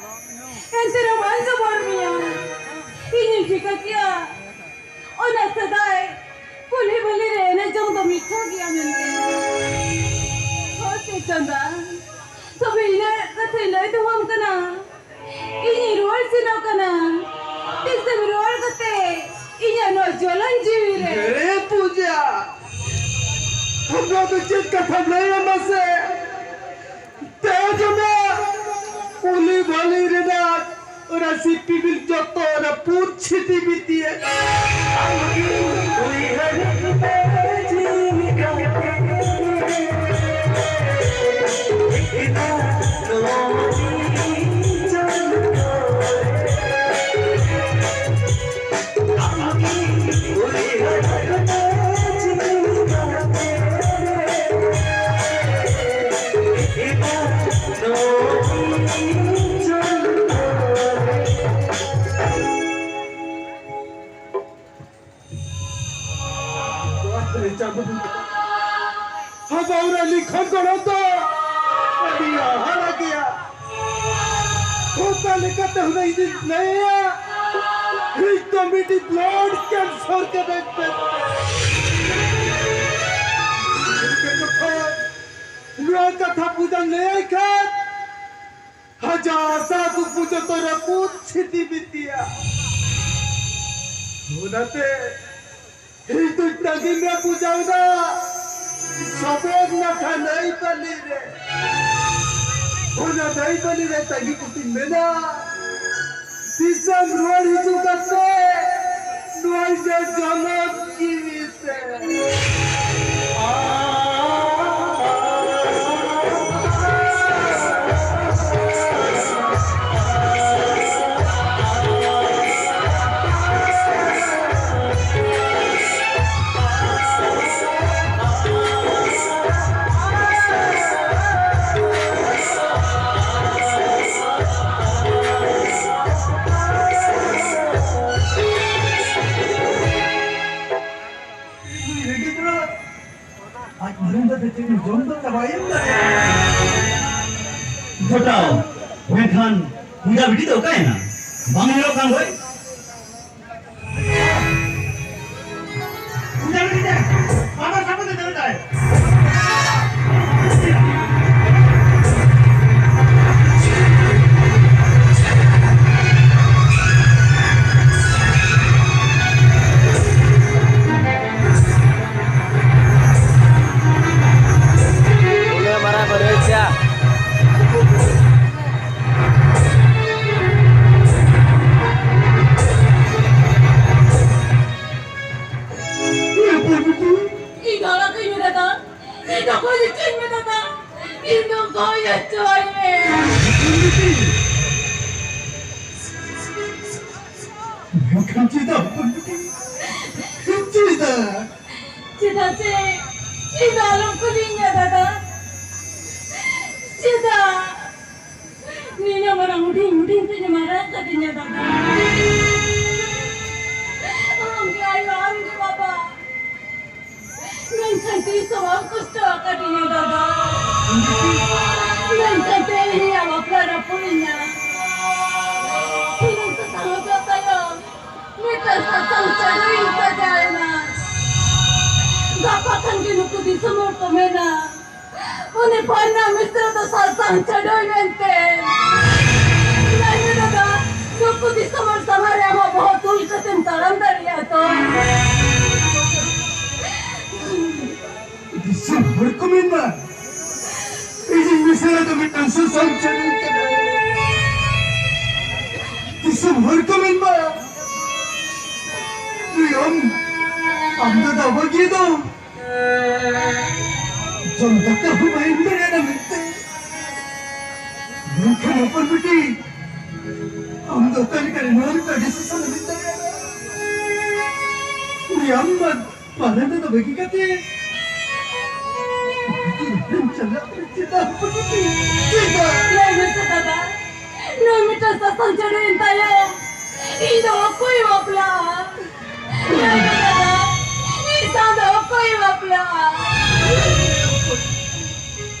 ᱮᱱᱛᱮ ᱨᱮᱦᱚᱸ ᱵᱟᱹᱧ ᱡᱚᱵᱚᱨ ᱢᱮᱭᱟ᱾ ᱤᱧᱤᱧ ᱴᱷᱤᱠᱟᱹ ᱠᱮᱜᱼᱟ, ᱚᱱᱟ ᱥᱮᱫᱟᱭ ᱠᱩᱞᱦᱤ ᱵᱷᱟᱹᱞᱤ ᱨᱮ ᱮᱱᱮᱡ ᱡᱚᱝ ᱫᱚ ᱢᱤᱪᱷᱟᱹ ᱜᱮᱭᱟ ᱢᱮᱱᱛᱮ᱾ ᱦᱳᱭ ᱥᱮ ᱪᱟᱸᱫᱟ, ᱛᱚᱵᱮ ᱤᱧᱟᱹᱜ ᱠᱟᱛᱷᱟᱧ ᱞᱟᱹᱭ ᱫᱚᱦᱚᱣᱟᱢ ᱠᱟᱱᱟ᱾ ᱤᱧᱤᱧ ᱨᱩᱣᱟᱹᱲ ᱥᱮᱱᱚᱜ ᱠᱟᱱᱟ᱾ ᱛᱤᱥᱮᱢ ᱨᱩᱣᱟᱹᱲ ᱠᱟᱛᱮ ᱤᱧᱟᱹᱜ ᱱᱚᱣᱟ ᱡᱚᱞᱚᱱ ᱡᱤᱣᱤ ᱨᱮ? ᱦᱮ ᱯᱩᱡᱟ, ᱱᱚᱣᱟ ᱫᱚ ᱪᱮᱫ ᱠᱟᱛᱷᱟᱢ ᱞᱟᱹᱭᱟ ᱢᱟᱥᱮ? ᱛᱮᱦᱮᱧ ᱚᱱᱟ ᱠᱩᱞᱦᱤ ᱵᱷᱟᱹᱞᱤ ᱨᱮᱱᱟᱜ ᱚᱱᱟ ᱥᱤᱯᱤ ᱵᱤᱞ ᱡᱚᱛᱚ ᱚᱱᱟ ᱯᱩᱨ ᱪᱷᱤᱛᱤ ᱵᱤᱛᱤᱭᱮ᱾ ᱵᱟᱵᱟ ᱨᱮ ᱞᱤᱠᱷᱚᱱ ᱜᱚᱲᱚ ᱫᱚ ᱟᱹᱰᱤ ᱦᱟᱦᱟᱲᱟ ᱜᱮᱭᱟ᱾ ᱚᱠᱟ ᱞᱮᱠᱟᱛᱮ ᱦᱩᱱᱟᱹᱝ ᱤᱧᱤᱧ ᱞᱟᱹᱭᱟ? ᱤᱧ ᱫᱚ ᱢᱤᱫᱴᱤᱡ blood cancer ᱠᱟᱱᱟᱧ ᱢᱮᱱᱛᱮ᱾ ᱤᱧ ᱫᱚ ᱡᱚᱠᱷᱚᱱ ᱱᱚᱣᱟ ᱠᱟᱛᱷᱟ ᱯᱩᱡᱟᱧ ᱞᱟᱹᱭᱟᱭ ᱠᱷᱟᱱ, ᱟᱡᱟᱜ ᱟᱥᱟ ᱠᱩᱠᱢᱩ ᱡᱚᱛᱚ ᱨᱟᱹᱯᱩᱫ ᱪᱷᱤᱛᱤ ᱵᱤᱛᱤᱭᱟ᱾ ᱚᱱᱟᱛᱮ ᱤᱧ ᱫᱚᱧ ᱛᱟᱺᱜᱤ ᱢᱮᱭᱟ ᱯᱩᱡᱟ, ᱚᱱᱟ ᱥᱚᱵᱮᱫ ᱱᱟᱠᱷᱟ ᱱᱟᱹᱭ ᱵᱟᱹᱞᱤ ᱨᱮ᱾ ᱚᱱᱟ ᱱᱟᱹᱭ ᱵᱟᱹᱞᱤ ᱨᱮ ᱛᱟᱺᱜᱤ ᱠᱟᱛᱮᱧ ᱢᱮᱱᱟ, ᱛᱤᱥᱮᱢ ᱨᱩᱣᱟᱹᱲ ᱦᱤᱡᱩᱜ ᱠᱟᱛᱮ ᱱᱚᱣᱟ ᱤᱧᱟᱹᱜ ᱡᱚᱱᱚᱢ ᱡᱤᱣᱤ ᱛᱮ? ᱜᱷᱚᱴᱟᱣ᱾ ᱢᱮᱱᱠᱷᱟᱱ ᱯᱩᱡᱟ ᱵᱤᱴᱤ ᱫᱚ ᱚᱠᱟᱭᱮᱱᱟ? ᱵᱟᱝ ᱧᱮᱞᱚᱜ ᱠᱟᱱ ᱫᱚᱭ᱾ ᱯᱩᱡᱟ ᱵᱤᱴᱤ ᱫᱚ ᱵᱟᱵᱟ ᱥᱟᱵ ᱠᱟᱛᱮ ᱫᱟᱹᱲ ᱫᱟᱭ᱾ ᱤᱧ ᱫᱚ ᱚᱲᱟᱜ ᱠᱷᱚᱱ ᱧᱩᱨ ᱮᱱᱟ᱾ ᱤᱧ ᱫᱚ ᱜᱚᱡ ᱦᱚᱪᱚᱧ ᱢᱮ ᱫᱟᱫᱟ᱾ ᱤᱧ ᱫᱚ ᱜᱚᱡ ᱦᱚᱪᱚᱧ ᱢᱮ᱾ ᱢᱮᱱᱠᱷᱟᱱ ᱪᱮᱫᱟᱜ ᱦᱚᱯᱚᱱ ᱵᱤᱴᱤ? ᱪᱮᱫᱟᱜ? ᱪᱮᱫᱟᱜ ᱥᱮ ᱤᱧ ᱫᱚ ᱟᱞᱚᱢ ᱠᱩᱞᱤᱧᱟ ᱫᱟᱫᱟ᱾ ᱪᱮᱫᱟᱜ? ᱱᱤᱱᱟᱹᱜ ᱢᱟᱨᱟᱝ ᱦᱩᱰᱤᱧ ᱦᱩᱰᱤᱧ ᱛᱮᱧ ᱢᱟᱨᱟᱝ ᱠᱟᱫᱤᱧᱟ ᱫᱟᱫᱟ᱾ ᱟᱢ ᱜᱮ ᱟᱭᱳ, ᱟᱢ ᱜᱮ ᱵᱟᱵᱟ᱾ ᱢᱮᱱᱠᱷᱟᱱ ᱛᱤᱥ ᱦᱚᱸ ᱵᱟᱢ ᱠᱚᱥᱴᱚ ᱟᱠᱟᱫᱤᱧᱟ ᱫᱟᱫᱟ᱾ ᱢᱮᱱᱠᱷᱟᱱ ᱛᱮᱦᱮᱧ ᱤᱧᱟᱜ ᱵᱟᱯᱞᱟ ᱨᱟᱹᱯᱩᱫ ᱮᱱᱟ᱾ ᱥᱩᱱᱩᱢ ᱥᱟᱥᱟᱝ ᱚᱡᱚᱜ ᱛᱟᱭᱚᱢ ᱢᱤᱫᱴᱟᱝ ᱥᱟᱥᱟᱝ ᱪᱟᱹᱰᱩᱭᱤᱧ ᱥᱟᱡᱟᱣ ᱮᱱᱟ᱾ ᱜᱟᱯᱟ ᱠᱷᱟᱱ ᱜᱮ ᱱᱩᱠᱩ ᱫᱤᱥᱚᱢ ᱦᱚᱲ ᱠᱚ ᱢᱮᱱᱟ, ᱩᱱᱤ ᱯᱟᱱᱱᱟ ᱢᱤᱥᱨᱟ ᱫᱚ ᱥᱟᱥᱟᱝ ᱪᱟᱹᱰᱩᱭ ᱢᱮᱱᱛᱮ᱾ ᱞᱟᱹᱭ ᱢᱮ ᱫᱟᱫᱟ, ᱱᱩᱠᱩ ᱫᱤᱥᱚᱢ ᱦᱚᱲ ᱥᱟᱢᱟᱝ ᱨᱮ ᱟᱢᱟᱜ ᱵᱚᱦᱚᱜ ᱛᱩᱞ ᱠᱟᱛᱮᱢ ᱛᱟᱲᱟᱢ ᱫᱟᱲᱮᱭᱟᱜᱼᱟ ᱛᱚ? ᱫᱤᱥᱚᱢ ᱦᱚᱲ ᱠᱚ ᱢᱮᱱᱟ, ᱤᱧᱤᱡ ᱢᱤᱥᱨᱟ ᱫᱚ ᱢᱤᱫᱴᱟᱝ ᱥᱟᱥᱟᱝ ᱪᱟᱹᱰᱩᱭ ᱠᱟᱱᱟᱭ᱾ ᱫᱤᱥᱚᱢ ᱦᱚᱲ ᱠᱚ ᱢᱮᱱᱟ, ᱱᱩᱭ ᱟᱢ, ᱟᱢ ᱫᱚ ᱫᱟᱵᱟ ᱜᱮ ᱫᱚ᱾ ᱡᱚᱢ ᱫᱟᱠᱟ ᱦᱚᱸ ᱵᱟᱭ ᱮᱢ ᱫᱟᱲᱮᱭᱟᱫᱟ ᱢᱮᱱᱛᱮ᱾ ᱢᱮᱱᱠᱷᱟᱱ ᱦᱚᱯᱚᱱ ᱵᱤᱴᱤ, ᱟᱢ ᱫᱚ ᱚᱠᱟ ᱞᱮᱠᱟᱨᱮ ᱱᱚᱣᱟ ᱞᱮᱠᱟ decision ᱮᱢ ᱫᱟᱲᱮᱭᱟᱜᱼᱟ? ᱩᱱᱤ ᱟᱢ ᱢᱟ ᱯᱟᱞᱮᱱ ᱫᱚ ᱵᱟᱹᱜᱤ ᱠᱟᱛᱮ ᱵᱤᱴᱤ ᱨᱮᱢ ᱪᱟᱞᱟᱜ ᱠᱟᱱᱟ᱾ ᱪᱮᱫᱟᱜ ᱦᱚᱯᱚᱱ ᱵᱤᱴᱤ? ᱪᱮᱫᱟᱜ? ᱞᱟᱹᱭ ᱢᱮᱥᱮ ᱫᱟᱫᱟ, ᱱᱩᱭ ᱢᱤᱫᱴᱟᱝ ᱥᱟᱥᱟᱝ ᱪᱟᱹᱰᱩᱭᱮᱱ ᱛᱟᱭᱚᱢ ᱤᱧ ᱫᱚ ᱚᱠᱚᱭ ᱵᱟᱯᱞᱟᱜᱼᱟ? ᱞᱟᱹᱭ ᱢᱮ ᱫᱟᱫᱟ, ᱤᱧ ᱥᱟᱶ ᱫᱚ ᱚᱠᱚᱭ ᱵᱟᱯᱞᱟᱜᱼᱟ?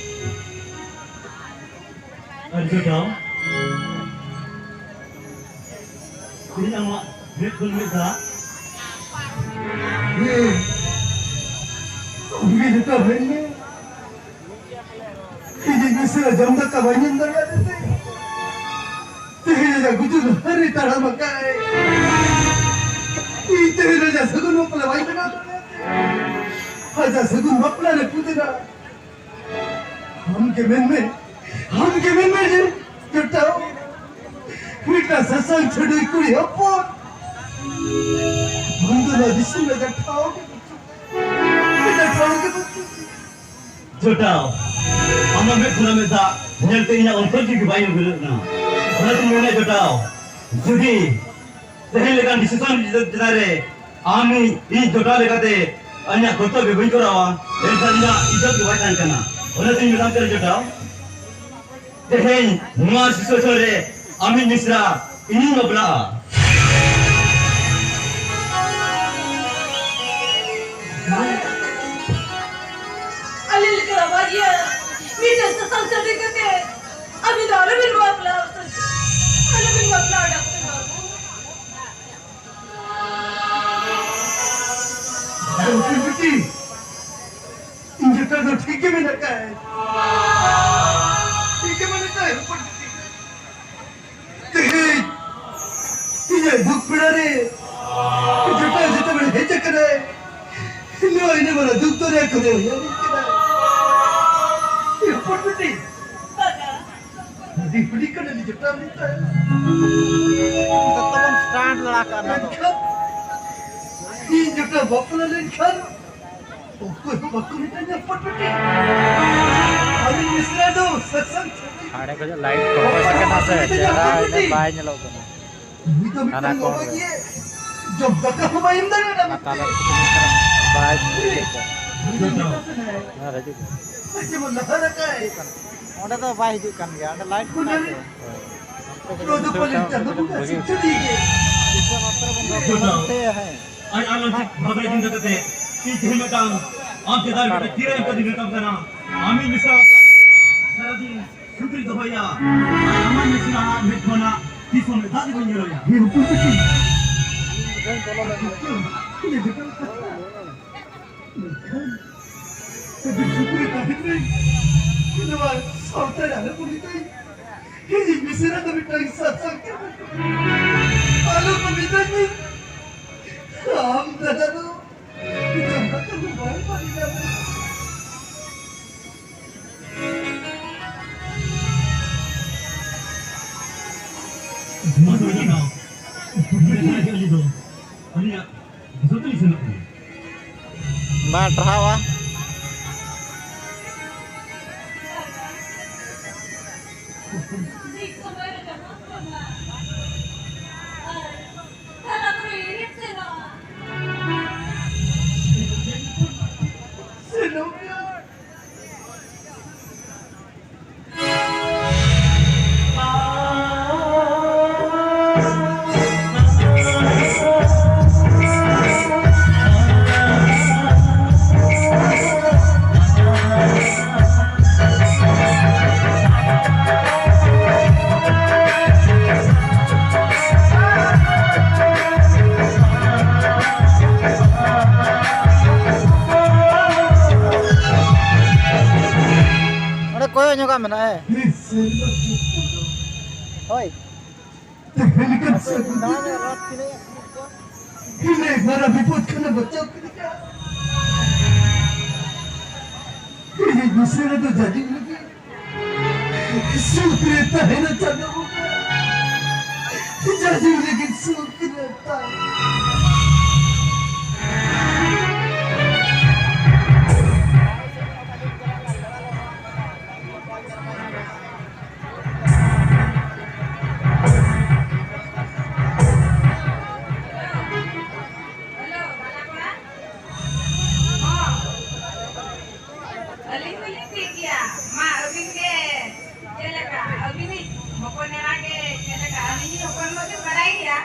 ᱟᱨ ᱡᱚᱴᱟᱣ, ᱛᱮᱦᱮᱧ ᱟᱢᱟᱜ ᱢᱮᱫ ᱠᱷᱚᱱ ᱢᱮᱫ ᱫᱟᱜ᱾ ᱩᱱᱤ ᱡᱚᱴᱟᱣ ᱢᱮᱱ ᱢᱮ, ᱤᱧ ᱢᱤᱥᱨᱟ ᱡᱚᱢ ᱫᱟᱠᱟ ᱵᱟᱹᱧ ᱧᱟᱢ ᱫᱟᱲᱮᱭᱟᱫᱮ ᱛᱮ ᱛᱮᱦᱮᱧ ᱟᱡᱟᱜ ᱜᱩᱡᱩᱜ ᱰᱟᱦᱟᱨ ᱨᱮ ᱛᱟᱲᱟᱢ ᱟᱠᱟᱫ᱾ ᱤᱧ ᱛᱮᱦᱮᱧ ᱟᱡᱟᱜ ᱥᱟᱹᱜᱩᱱ ᱵᱟᱯᱞᱟ ᱵᱟᱹᱧ ᱵᱮᱱᱟᱣ ᱫᱟᱲᱮᱭᱟᱫᱮ᱾ ᱟᱡᱟᱜ ᱥᱟᱹᱜᱩᱱ ᱵᱟᱯᱞᱟ ᱨᱮ ᱯᱩᱛᱮᱱᱟ᱾ ᱟᱢ ᱜᱮ ᱢᱮᱱ ᱢᱮ, ᱟᱢ ᱜᱮ ᱢᱮᱱ ᱢᱮ ᱡᱮ ᱡᱚᱴᱟᱣ, ᱢᱤᱫᱴᱟᱝ ᱥᱟᱥᱟᱝ ᱪᱷᱟᱹᱰᱣᱤ ᱠᱩᱲᱤ ᱦᱚᱯᱚᱱ ᱟᱢ ᱫᱚ ᱱᱚᱣᱟ ᱫᱤᱥᱚᱢ ᱨᱮ ᱴᱷᱟᱶ ᱜᱮ ᱵᱟᱹᱪᱩᱜ᱾ ᱢᱤᱫᱴᱟᱝ ᱴᱷᱟᱶ ᱜᱮ ᱵᱟᱹᱪᱩᱜ᱾ ᱡᱚᱴᱟᱣ, ᱟᱢᱟᱜ ᱢᱮᱫ ᱠᱷᱚᱱᱟᱜ ᱢᱮᱫ ᱫᱟᱜ ᱧᱮᱞᱛᱮ ᱤᱧᱟᱹᱜ ᱚᱱᱛᱚᱨ ᱡᱤᱣᱤ ᱵᱟᱭ ᱩᱫᱽᱜᱟᱹᱨᱚᱜ ᱠᱟᱱᱟ᱾ ᱚᱱᱟᱛᱮᱧ ᱢᱮᱱᱟ ᱡᱚᱴᱟᱣ, ᱡᱩᱫᱤ ᱛᱮᱦᱮᱧ ᱞᱮᱠᱟᱱ decision ᱪᱮᱛᱟᱱ ᱨᱮ ᱟᱢ ᱤᱧ, ᱤᱧ ᱡᱚᱴᱟᱣ ᱞᱮᱠᱟᱛᱮ ᱤᱧᱟᱹᱜ ᱠᱚᱨᱛᱚᱵᱵᱚ ᱵᱟᱹᱧ ᱠᱚᱨᱟᱣᱟ, ᱮᱱᱠᱷᱟᱱ ᱤᱧᱟᱹᱜ ᱤᱡᱽᱡᱚᱛ ᱜᱮ ᱵᱟᱭ ᱛᱟᱦᱮᱱ ᱠᱟᱱᱟ᱾ ᱚᱱᱟᱛᱮᱧ ᱢᱮᱛᱟᱢ ᱠᱟᱱᱟ ᱡᱚᱴᱟᱣ, ᱛᱮᱦᱮᱧ ᱱᱚᱣᱟ situation ᱨᱮ ᱟᱢᱤᱡ ᱢᱤᱥᱨᱟ ᱤᱧᱤᱧ ᱵᱟᱯᱞᱟᱜᱼᱟ᱾ ᱟᱞᱮ ᱞᱮᱠᱟ ᱨᱟᱵᱟᱨᱤᱭᱟᱹ ᱢᱤᱫᱴᱮᱱ ᱥᱟᱥᱟᱝ ᱪᱷᱟᱹᱰᱣᱤ ᱠᱟᱛᱮ ᱟᱹᱵᱤᱱ ᱫᱚ ᱟᱞᱚᱵᱤᱱ ᱵᱟᱯᱞᱟᱜᱼᱟ, ᱟᱞᱚᱵᱤᱱ ᱵᱟᱯᱞᱟᱜᱼᱟ ᱰᱟᱠᱛᱟᱨ ᱵᱟᱹᱵᱩ᱾ ᱵᱤᱴᱤ, ᱤᱧ ᱡᱚᱴᱟᱣ ᱫᱚ ᱴᱷᱤᱠ ᱜᱮ ᱢᱮᱱᱟᱜ ᱠᱟᱭ᱾ ᱴᱷᱤᱠ ᱜᱮ ᱢᱮᱱᱟᱜ ᱠᱟᱭ, ᱦᱚᱯᱚᱱ ᱵᱤᱴᱤ᱾ ᱛᱮᱦᱮᱧ ᱤᱧᱟᱹᱜ ᱫᱩᱠ ᱵᱮᱲᱟ ᱨᱮ ᱡᱚᱴᱟᱣ ᱡᱚᱛᱚ ᱵᱮᱲᱟ ᱦᱮᱡ ᱟᱠᱟᱱᱟᱭ᱾ ᱱᱚᱣᱟ ᱤᱱᱟᱹ ᱵᱮᱲᱟ ᱫᱩᱠ ᱫᱚᱨᱭᱟ ᱠᱷᱚᱱᱮ ᱩᱭᱦᱟᱹᱨᱤᱧ ᱠᱟᱱᱟ᱾ ᱮ ᱦᱚᱯᱚᱱ ᱵᱤᱴᱤ, ᱟᱹᱰᱤ ᱦᱩᱰᱤᱧ ᱠᱷᱚᱱ ᱟᱹᱰᱤ ᱡᱚᱴᱟᱣ ᱞᱤᱧ ᱛᱟᱦᱮᱸ᱾ ᱡᱚᱛᱚ ᱵᱚᱱ ᱥᱴᱟᱱᱴ ᱞᱟᱲᱟ ᱠᱟᱜᱼᱟ ᱚᱱᱟ ᱫᱚ᱾ ᱢᱮᱱᱠᱷᱟᱱ ᱤᱧ ᱡᱚᱴᱟᱣ ᱵᱟᱯᱞᱟ ᱞᱮᱱᱠᱷᱟᱱ ᱚᱠᱚᱭ ᱦᱚᱸ ᱵᱟᱠᱚ ᱢᱮᱛᱟᱧᱟ ᱯᱚᱴᱯᱚᱴᱤ᱾ ᱟᱞᱮ ᱢᱤᱥᱨᱟ ᱫᱚ ᱥᱟᱥᱟᱝ ᱪᱷᱟᱹᱛᱤᱠ᱾ ᱦᱟᱸᱰᱮ ᱠᱷᱚᱱᱟᱜ ᱞᱟᱭᱤᱴ ᱠᱚ ᱚᱠᱚᱭ ᱚᱠᱚᱭ ᱵᱟᱠᱚ ᱠᱟᱱᱟ ᱥᱮ, ᱢᱮᱛᱟᱧᱟ ᱪᱮᱦᱨᱟ ᱯᱚᱴᱯᱚᱴᱤ᱾ ᱤᱱᱟᱹ ᱵᱟᱭ ᱧᱮᱞᱚᱜ ᱠᱟᱱᱟ᱾ ᱩᱱᱤ ᱫᱚ ᱦᱟᱱᱟ ᱢᱤᱫᱴᱟᱝ ᱠᱚᱬ ᱵᱟᱵᱟ ᱨᱮ᱾ ᱜᱮ ᱡᱚᱢ ᱫᱟᱠᱟ ᱦᱚᱸ ᱵᱟᱭ ᱮᱢ ᱫᱟᱲᱮᱭᱟᱫᱟ ᱟᱨ ᱛᱟᱞᱟ ᱢᱮᱱᱛᱮ᱾ ᱨᱮ ᱵᱟᱭ ᱧᱮᱞᱚᱜ ᱠᱟᱱᱟ᱾ ᱩᱱᱤ ᱫᱚ ᱢᱮᱛᱟ ᱠᱟᱱᱟᱭ᱾ ᱟᱨ ᱦᱤᱡᱩᱜ ᱠᱟᱱᱟ᱾ ᱡᱮᱢᱚᱱ ᱞᱟᱦᱟ ᱞᱮᱠᱟᱭ᱾ ᱚᱸᱰᱮ ᱫᱚ ᱵᱟᱭ ᱦᱤᱡᱩᱜ ᱠᱟᱱ ᱜᱮᱭᱟ, ᱚᱸᱰᱮ ᱞᱟᱭᱤᱴ ᱢᱮᱱᱟᱜ ᱜᱮᱭᱟ᱾ ᱱᱚᱣᱟ ᱫᱚ ᱯᱟᱞᱮᱱ ᱪᱟᱸᱫᱳ ᱵᱚᱸᱜᱟ ᱥᱤᱠᱷᱟᱹ ᱜᱮ᱾ ᱟᱡ ᱟᱞᱚ ᱪᱮᱫ ᱵᱷᱟᱵᱽᱱᱟ ᱪᱤᱱᱛᱟᱹ ᱠᱟᱛᱮ ᱤᱧ ᱛᱮᱦᱮᱧ ᱢᱤᱫᱴᱟᱝ ᱟᱢ ᱪᱮᱛᱟᱱ ᱨᱮ ᱢᱤᱫᱴᱟᱝ ᱠᱤᱨᱟᱹ ᱮᱢ ᱠᱟᱛᱮᱧ ᱢᱮᱛᱟᱢ ᱠᱟᱱᱟ, ᱟᱢᱤᱧ ᱢᱮᱥᱟ ᱟᱠᱟᱫ ᱥᱟᱨᱟᱫᱤᱱ ᱠᱩᱠᱞᱤ ᱫᱚᱦᱚᱭᱟ᱾ ᱟᱢᱟᱜ ᱢᱤᱥᱨᱟ ᱟᱜ ᱢᱮᱫ ᱠᱷᱚᱱᱟᱜ ᱛᱤᱥ ᱦᱚᱸ ᱢᱮᱫ ᱫᱟᱜ ᱫᱚ ᱵᱟᱹᱧ ᱧᱮᱞᱚᱜᱼᱟ᱾ ᱦᱮᱸ, ᱩᱠᱩᱨ ᱯᱮ᱾ ᱢᱮᱱᱠᱷᱟᱱ ᱟᱹᱰᱤ ᱥᱩᱠ ᱨᱮ ᱛᱟᱦᱮᱱ ᱢᱮ᱾ ᱱᱚᱣᱟ ᱥᱟᱶᱛᱟ ᱨᱮ ᱟᱞᱚ ᱠᱚ ᱢᱮᱛᱟᱹᱧ, ᱤᱧᱤᱡ ᱢᱤᱥᱨᱟ ᱫᱚ ᱢᱤᱫᱴᱟᱝ ᱥᱟᱥᱚᱱ ᱠᱟᱱᱟ᱾ ᱟᱞᱚ ᱠᱚ ᱢᱮᱛᱟᱹᱧ, ᱟᱢ ᱫᱟᱫᱟ ᱫᱚ ᱡᱟᱦᱟᱸ ᱠᱟᱹᱢᱤ ᱵᱟᱭ ᱵᱟᱹᱜᱤ ᱫᱟᱲᱮᱭᱟᱜᱼᱟ᱾ ᱢᱟ ᱛᱚᱵᱮ ᱡᱟᱱᱟᱣ᱾ ᱱᱚᱰᱮ ᱫᱟᱜ ᱡᱟᱹᱲᱤ ᱫᱚ ᱟᱹᱞᱤᱧᱟᱜ ᱫᱤᱥᱚᱢ ᱛᱮᱞᱤᱧ ᱥᱮᱱᱚᱜ ᱠᱟᱱᱟ᱾ ᱵᱟᱝ ᱴᱟᱨᱦᱟᱣᱟ᱾ ᱚᱸᱰᱮ ᱠᱚᱭᱚᱜ ᱧᱚᱜᱟᱜ ᱢᱮᱱᱟᱜᱼᱟ, ᱦᱮᱸ᱾ ᱦᱳᱭ᱾ ᱛᱮᱦᱮᱧ ᱞᱮᱠᱟᱱ ᱥᱟᱹᱜᱩᱱ ᱫᱤᱱ ᱨᱮ ᱛᱤᱱᱟᱹᱜ ᱢᱟᱨᱟᱝ ᱵᱤᱯᱚᱫ ᱠᱷᱚᱱᱮ ᱵᱟᱧᱪᱟᱣ ᱠᱮᱫᱤᱧᱟ᱾ ᱤᱧᱤᱡ ᱢᱤᱥᱨᱟ ᱫᱚ ᱡᱟᱹᱡᱤᱢ ᱞᱟᱹᱜᱤᱫ ᱥᱩᱠ ᱨᱮ ᱛᱟᱦᱮᱱᱟ ᱪᱟᱸᱫᱚ ᱵᱚᱸᱜᱟ᱾ ᱡᱟᱹᱡᱤᱢ ᱞᱟᱹᱜᱤᱫ ᱥᱩᱠ ᱨᱮ ᱛᱟᱦᱮᱱᱟ᱾ ᱦᱮᱞᱳ, ᱵᱟᱞᱟ ᱠᱚᱲᱟ᱾ ᱦᱚᱸ᱾ ᱟᱹᱞᱤᱧ ᱫᱚᱞᱤᱧ ᱴᱷᱤᱠ ᱜᱮᱭᱟ᱾ ᱢᱟ, ᱟᱹᱵᱤᱱ ᱜᱮ ᱪᱮᱫ ᱞᱮᱠᱟ? ᱟᱹᱵᱤᱱᱤᱡ ᱦᱚᱯᱚᱱ ᱮᱨᱟ ᱜᱮ ᱪᱮᱫ ᱞᱮᱠᱟ? ᱟᱹᱞᱤᱧᱤᱡ ᱦᱚᱯᱚᱱ ᱢᱟᱵᱤᱱ ᱵᱟᱲᱟᱭ ᱜᱮᱭᱟ᱾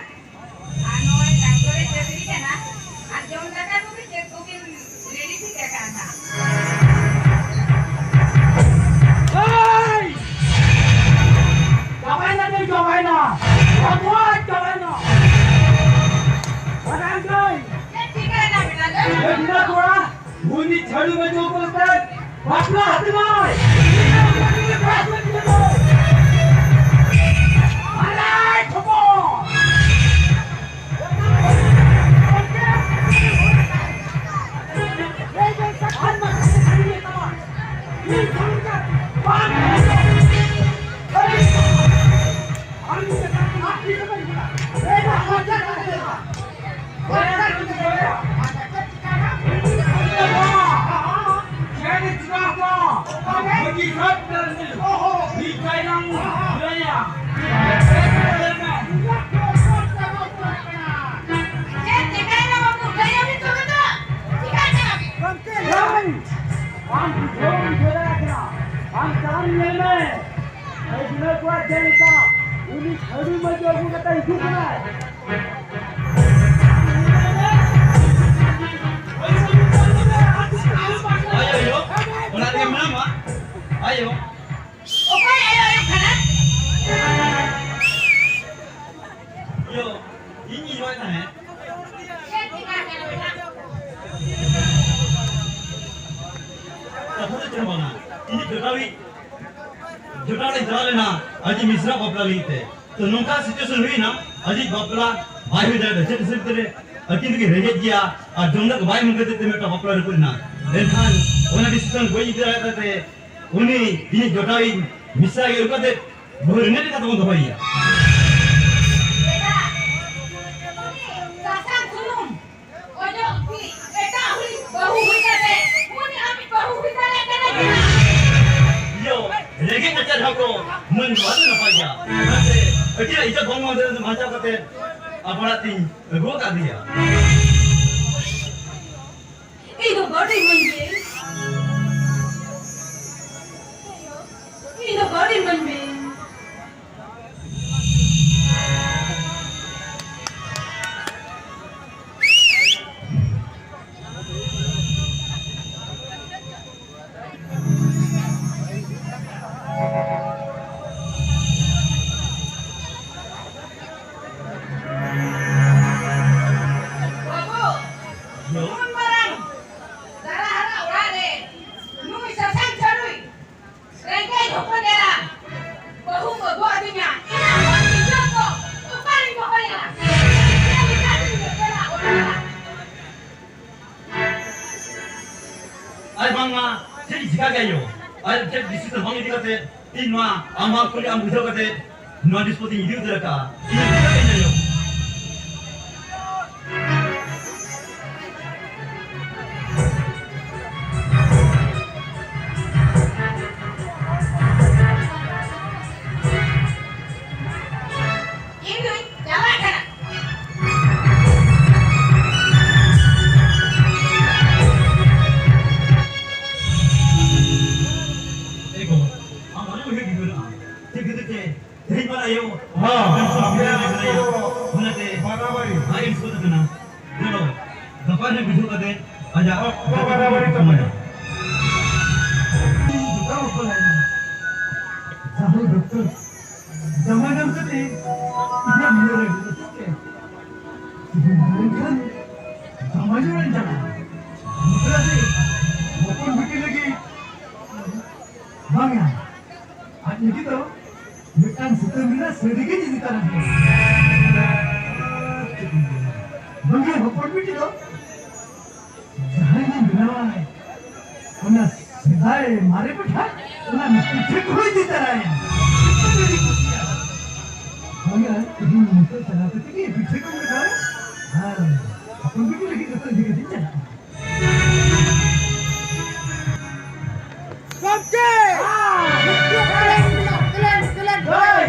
ᱪᱮᱫ ᱪᱮᱠᱟᱭᱮᱱᱟ ᱵᱟᱹᱵᱩ? ᱞᱟᱹᱭ ᱟᱹᱧ ᱛᱚᱵᱮ ᱛᱚ, ᱪᱮᱠᱟᱭ ᱠᱟᱱᱟ ᱵᱤᱱ? ᱜᱚᱢᱠᱮ, ᱞᱟᱹᱭ ᱢᱮ᱾ ᱟᱢ ᱵᱩᱡᱷᱟᱹᱣ ᱵᱩᱡᱷᱟᱹᱣ ᱫᱟᱲᱮᱭᱟᱜ ᱠᱟᱱᱟ᱾ ᱟᱢ ᱪᱟᱞᱟᱣ ᱧᱮᱞ ᱢᱮ᱾ ᱟᱹᱭ ᱫᱩᱞᱟᱹᱲ ᱠᱚᱲᱟ ᱪᱮᱫ ᱞᱮᱠᱟ? ᱩᱱᱤ ᱥᱟᱹᱨᱩ ᱢᱟᱹᱡᱷᱤ ᱟᱹᱜᱩ ᱠᱟᱛᱮ ᱦᱤᱡᱩᱜ ᱠᱟᱱᱟᱭ᱾ ᱟᱭᱳ, ᱟᱭᱳ, ᱚᱲᱟᱜ ᱨᱮᱜᱮ ᱢᱮᱱᱟᱢᱟ? ᱟᱭᱳ᱾ ᱚᱠᱚᱭ ᱟᱭᱳ ᱟᱭᱳ ᱠᱟᱱᱟ? ᱤᱭᱟᱹ, ᱤᱧ ᱤᱧ ᱨᱚᱲ ᱛᱟᱦᱮᱸᱫ᱾ ᱠᱟᱛᱷᱟ ᱫᱚ ᱪᱮᱫ ᱦᱚᱸ ᱵᱟᱝᱟ᱾ ᱤᱧ ᱡᱚᱴᱟᱣᱤᱡ, ᱡᱚᱴᱟᱣ ᱞᱤᱧ ᱪᱟᱞᱟᱣ ᱞᱮᱱᱟ ᱟᱡᱤᱡ ᱢᱤᱥᱨᱟ ᱵᱟᱯᱞᱟ ᱞᱟᱹᱜᱤᱫ ᱛᱮ᱾ ᱛᱚ ᱱᱚᱝᱠᱟ situation ᱦᱩᱭᱱᱟ, ᱟᱡᱤᱡ ᱵᱟᱯᱞᱟ ᱵᱟᱭ ᱦᱩᱭ ᱫᱟᱲᱮᱭᱟᱫᱟ᱾ ᱪᱮᱫ ᱦᱤᱥᱟᱹᱵ ᱛᱮ ᱟᱹᱠᱤᱱ ᱫᱚᱠᱤᱱ ᱨᱮᱸᱜᱮᱡ ᱜᱮᱭᱟ ᱟᱨ ᱡᱚᱢ ᱫᱟᱜ ᱠᱚ ᱵᱟᱭ ᱮᱢ ᱠᱷᱟᱹᱛᱤᱨ ᱛᱮ ᱢᱤᱫᱴᱟᱝ ᱵᱟᱯᱞᱟ ᱨᱟᱹᱯᱩᱫ ᱮᱱᱟ᱾ ᱮᱱᱠᱷᱟᱱ ᱚᱱᱟ decision ᱵᱟᱹᱧ ᱤᱫᱤ ᱫᱟᱲᱮᱭᱟᱫᱟ ᱛᱮ ᱩᱱᱤ ᱤᱧᱤᱡ ᱡᱚᱴᱟᱣᱤᱡ ᱢᱤᱥᱨᱟ ᱜᱮ ᱟᱹᱜᱩ ᱠᱟᱛᱮ ᱵᱟᱹᱦᱩ ᱨᱮᱸᱜᱮᱡ ᱞᱮᱠᱟ ᱛᱮᱵᱚᱱ ᱫᱚᱦᱚᱭᱮᱭᱟ᱾ ᱥᱟᱥᱟᱝ ᱥᱩᱱᱩᱢ ᱚᱡᱚᱜ ᱠᱤ ᱮᱴᱟᱜ ᱦᱩᱭ ᱵᱟᱹᱦᱩ ᱦᱩᱭ ᱠᱟᱛᱮ ᱩᱱᱤ ᱟᱢᱤᱡ ᱵᱟᱹᱦᱩ ᱦᱩᱭ ᱫᱟᱲᱮᱭᱟᱜ ᱠᱟᱱᱟ ᱪᱮ ᱵᱟᱝ? ᱤᱭᱟᱹ, ᱨᱮᱸᱜᱮᱡ ᱱᱟᱪᱟᱨ ᱦᱚᱲ ᱠᱚ ᱢᱟᱹᱱ ᱵᱟᱝ ᱱᱟᱯᱟᱭ ᱜᱮᱭᱟ᱾ ᱚᱱᱟᱛᱮ ᱟᱹᱠᱤᱱᱟᱜ ᱤᱡᱽᱡᱚᱛ ᱵᱟᱝ ᱵᱟᱧᱪᱟᱣ ᱠᱟᱛᱮ ᱟᱯᱱᱟᱨ ᱛᱤᱧ ᱟᱹᱜᱩ ᱟᱠᱟᱫᱮᱭᱟ᱾ ᱤᱧ ᱫᱚ ᱵᱟᱹᱲᱤᱡ ᱢᱟᱹᱧ ᱵᱮ᱾ ᱤᱧ ᱫᱚ ᱵᱟᱹᱲᱤᱡ ᱢᱟᱹᱧ ᱵᱮ᱾ ᱵᱟᱹᱵᱩ, ᱱᱩᱱ ᱢᱟᱨᱟᱝ ᱫᱟᱨᱟ ᱦᱟᱨᱟ ᱚᱲᱟᱜ ᱨᱮ ᱱᱩᱭ ᱥᱟᱥᱟᱝ ᱪᱟᱹᱰᱩᱭ ᱨᱮᱸᱜᱮᱡ ᱦᱚᱯᱚᱱ ᱮᱨᱟ ᱵᱟᱹᱦᱩᱢ ᱟᱹᱜᱩ ᱟᱹᱫᱤᱧᱟ, ᱤᱧᱟᱹᱜ ᱦᱚᱲ ᱜᱤᱫᱽᱨᱟᱹ ᱠᱚ ᱚᱠᱟᱨᱤᱧ ᱫᱚᱦᱚᱭᱟ? ᱪᱮᱫ ᱞᱮᱠᱟᱛᱤᱧ ᱧᱮᱯᱮᱞᱟ ᱚᱲᱟᱜ? ᱟᱨ ᱵᱟᱝᱢᱟ ᱪᱮᱫ ᱤᱧ ᱪᱤᱠᱟ ᱠᱮᱭᱟ ᱭᱳ? ᱟᱨ ᱪᱮᱫ decision ᱵᱟᱝ ᱤᱫᱤ ᱠᱟᱛᱮ ᱤᱧ ᱱᱚᱣᱟ ᱟᱢᱟᱜ ᱠᱩᱞᱤ ᱟᱢ ᱵᱩᱡᱷᱟᱹᱣ ᱠᱟᱛᱮ ᱱᱚᱣᱟ dispose ᱤᱧ ᱤᱫᱤ ᱩᱛᱟᱹᱨ ᱟᱠᱟᱫᱼᱟ᱾ ᱤᱧ ᱵᱩᱡᱷᱟᱹᱣ ᱠᱮᱫ ᱢᱮᱭᱟ ᱭᱳ᱾ ᱦᱚᱸ, ᱚᱱᱟᱛᱮ ᱵᱟᱨᱟᱵᱟᱨᱤ᱾ ᱟᱭᱤᱱ ᱥᱩᱫ ᱠᱟᱱᱟ᱾ ᱪᱚᱞᱚ, ᱜᱟᱯᱟ ᱨᱮ ᱵᱩᱡᱷᱟᱹᱣ ᱠᱟᱛᱮ ᱟᱡᱟᱜ ᱚᱠᱛᱚ ᱵᱟᱨᱟᱵᱟᱨᱤ ᱛᱟᱵᱚᱱᱟ᱾ ᱡᱟᱦᱟᱸᱭ ᱰᱚᱠᱴᱚᱨ ᱡᱟᱢᱟᱭ ᱧᱟᱢ ᱠᱟᱛᱮ ᱤᱧᱟᱹᱜ ᱢᱚᱱᱮ ᱨᱮ ᱦᱩᱫᱤᱥ ᱠᱮᱫ, ᱛᱮᱦᱮᱧ ᱢᱟ ᱮᱱᱠᱷᱟᱱ ᱡᱟᱢᱟᱭ ᱧᱚᱜ ᱤᱧ ᱪᱟᱞᱟᱜᱼᱟ᱾ ᱱᱚᱝᱠᱟ ᱛᱮ ᱦᱚᱯᱚᱱ ᱵᱤᱴᱤ ᱞᱟᱹᱜᱤᱫ ᱵᱟᱝᱟ, ᱟᱡ ᱞᱟᱹᱜᱤᱫ ᱫᱚ ᱢᱤᱫᱴᱟᱝ ᱥᱩᱛᱟᱹᱢ ᱨᱮᱱᱟᱜ ᱥᱟᱹᱲᱤ ᱜᱮ ᱤᱫᱤ ᱛᱟᱨᱟ ᱠᱮᱫᱟ᱾ ᱵᱟᱝᱟ, ᱦᱚᱯᱚᱱ ᱵᱤᱴᱤ ᱫᱚ ᱡᱟᱦᱟᱸᱭ ᱜᱮ ᱵᱮᱱᱟᱣᱟᱭ, ᱚᱱᱟ ᱥᱮᱫᱟᱭ ᱢᱟᱨᱮ ᱯᱤᱴᱷᱟᱹ, ᱚᱱᱟ ᱯᱤᱴᱷᱟᱹ ᱠᱚᱦᱚᱸ ᱤᱫᱤ ᱛᱟᱨᱟᱭᱟ᱾ ᱟᱹᱰᱤ ᱠᱩᱥᱤᱭᱟᱜᱼᱟ᱾ ᱵᱟᱝᱟ, ᱛᱮᱦᱮᱧ ᱱᱤᱛᱚᱜ ᱪᱟᱞᱟᱣ ᱠᱟᱛᱮ ᱜᱮ ᱯᱤᱴᱷᱟᱹ ᱠᱚ ᱵᱮᱱᱟᱣᱟ ᱟᱨ ᱦᱚᱯᱚᱱ ᱵᱤᱴᱤ ᱞᱟᱹᱜᱤᱫ ᱫᱚ ᱤᱫᱤ ᱠᱟᱛᱮ ᱪᱟᱞᱟᱜᱼᱟ᱾ ᱜᱚᱢᱠᱮ! ᱦᱳᱭ!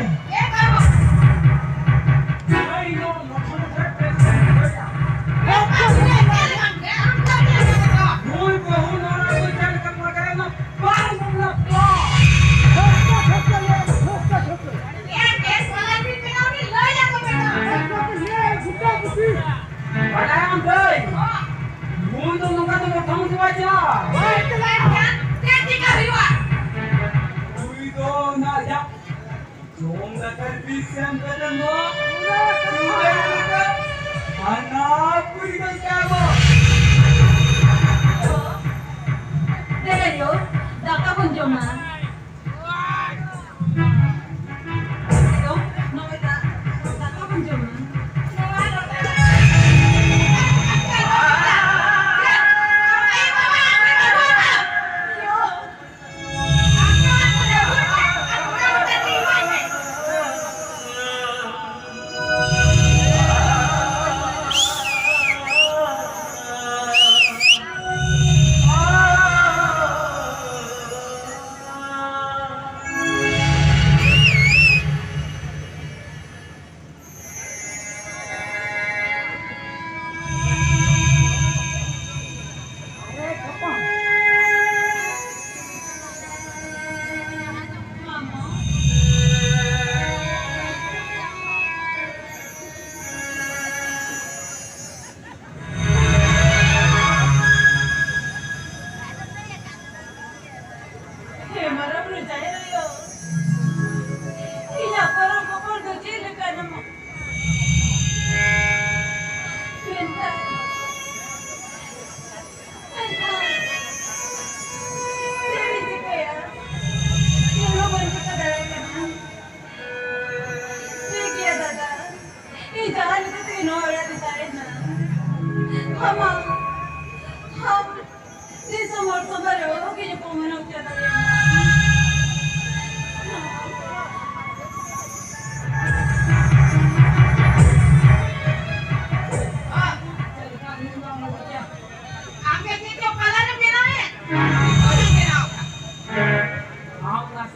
ᱱᱩᱭ ᱵᱟᱹᱦᱩ ᱱᱚᱰᱮ ᱫᱚ ᱪᱮᱫ ᱞᱮᱠᱟ ᱵᱟᱰᱟᱭᱟᱢ ᱫᱚ? ᱵᱟᱰᱟᱭᱟᱢ ᱫᱟᱹᱭ, ᱱᱩᱭ ᱫᱚ ᱱᱚᱝᱠᱟ ᱫᱚ ᱢᱚᱴᱟᱢᱩᱴᱤ ᱵᱟᱭ ᱪᱟᱞᱟᱜᱼᱟ᱾ ᱵᱟᱭ ᱪᱟᱞᱟᱜ ᱠᱷᱟᱱ ᱪᱮᱫ ᱪᱤᱠᱟ ᱦᱩᱭᱩᱜᱼᱟ? ᱱᱩᱭ ᱫᱚ ᱚᱱᱟ ᱟᱡᱟᱜ ᱡᱚᱢ ᱫᱟᱠᱟ ᱵᱤᱥ ᱮᱢ ᱠᱟᱛᱮ ᱱᱚᱣᱟ ᱦᱟᱱᱟ ᱯᱩᱨᱤ ᱫᱚ ᱪᱟᱵᱟ᱾ ᱫᱮ ᱟᱭᱳ, ᱫᱟᱠᱟ ᱵᱚᱱ ᱡᱚᱢᱟ᱾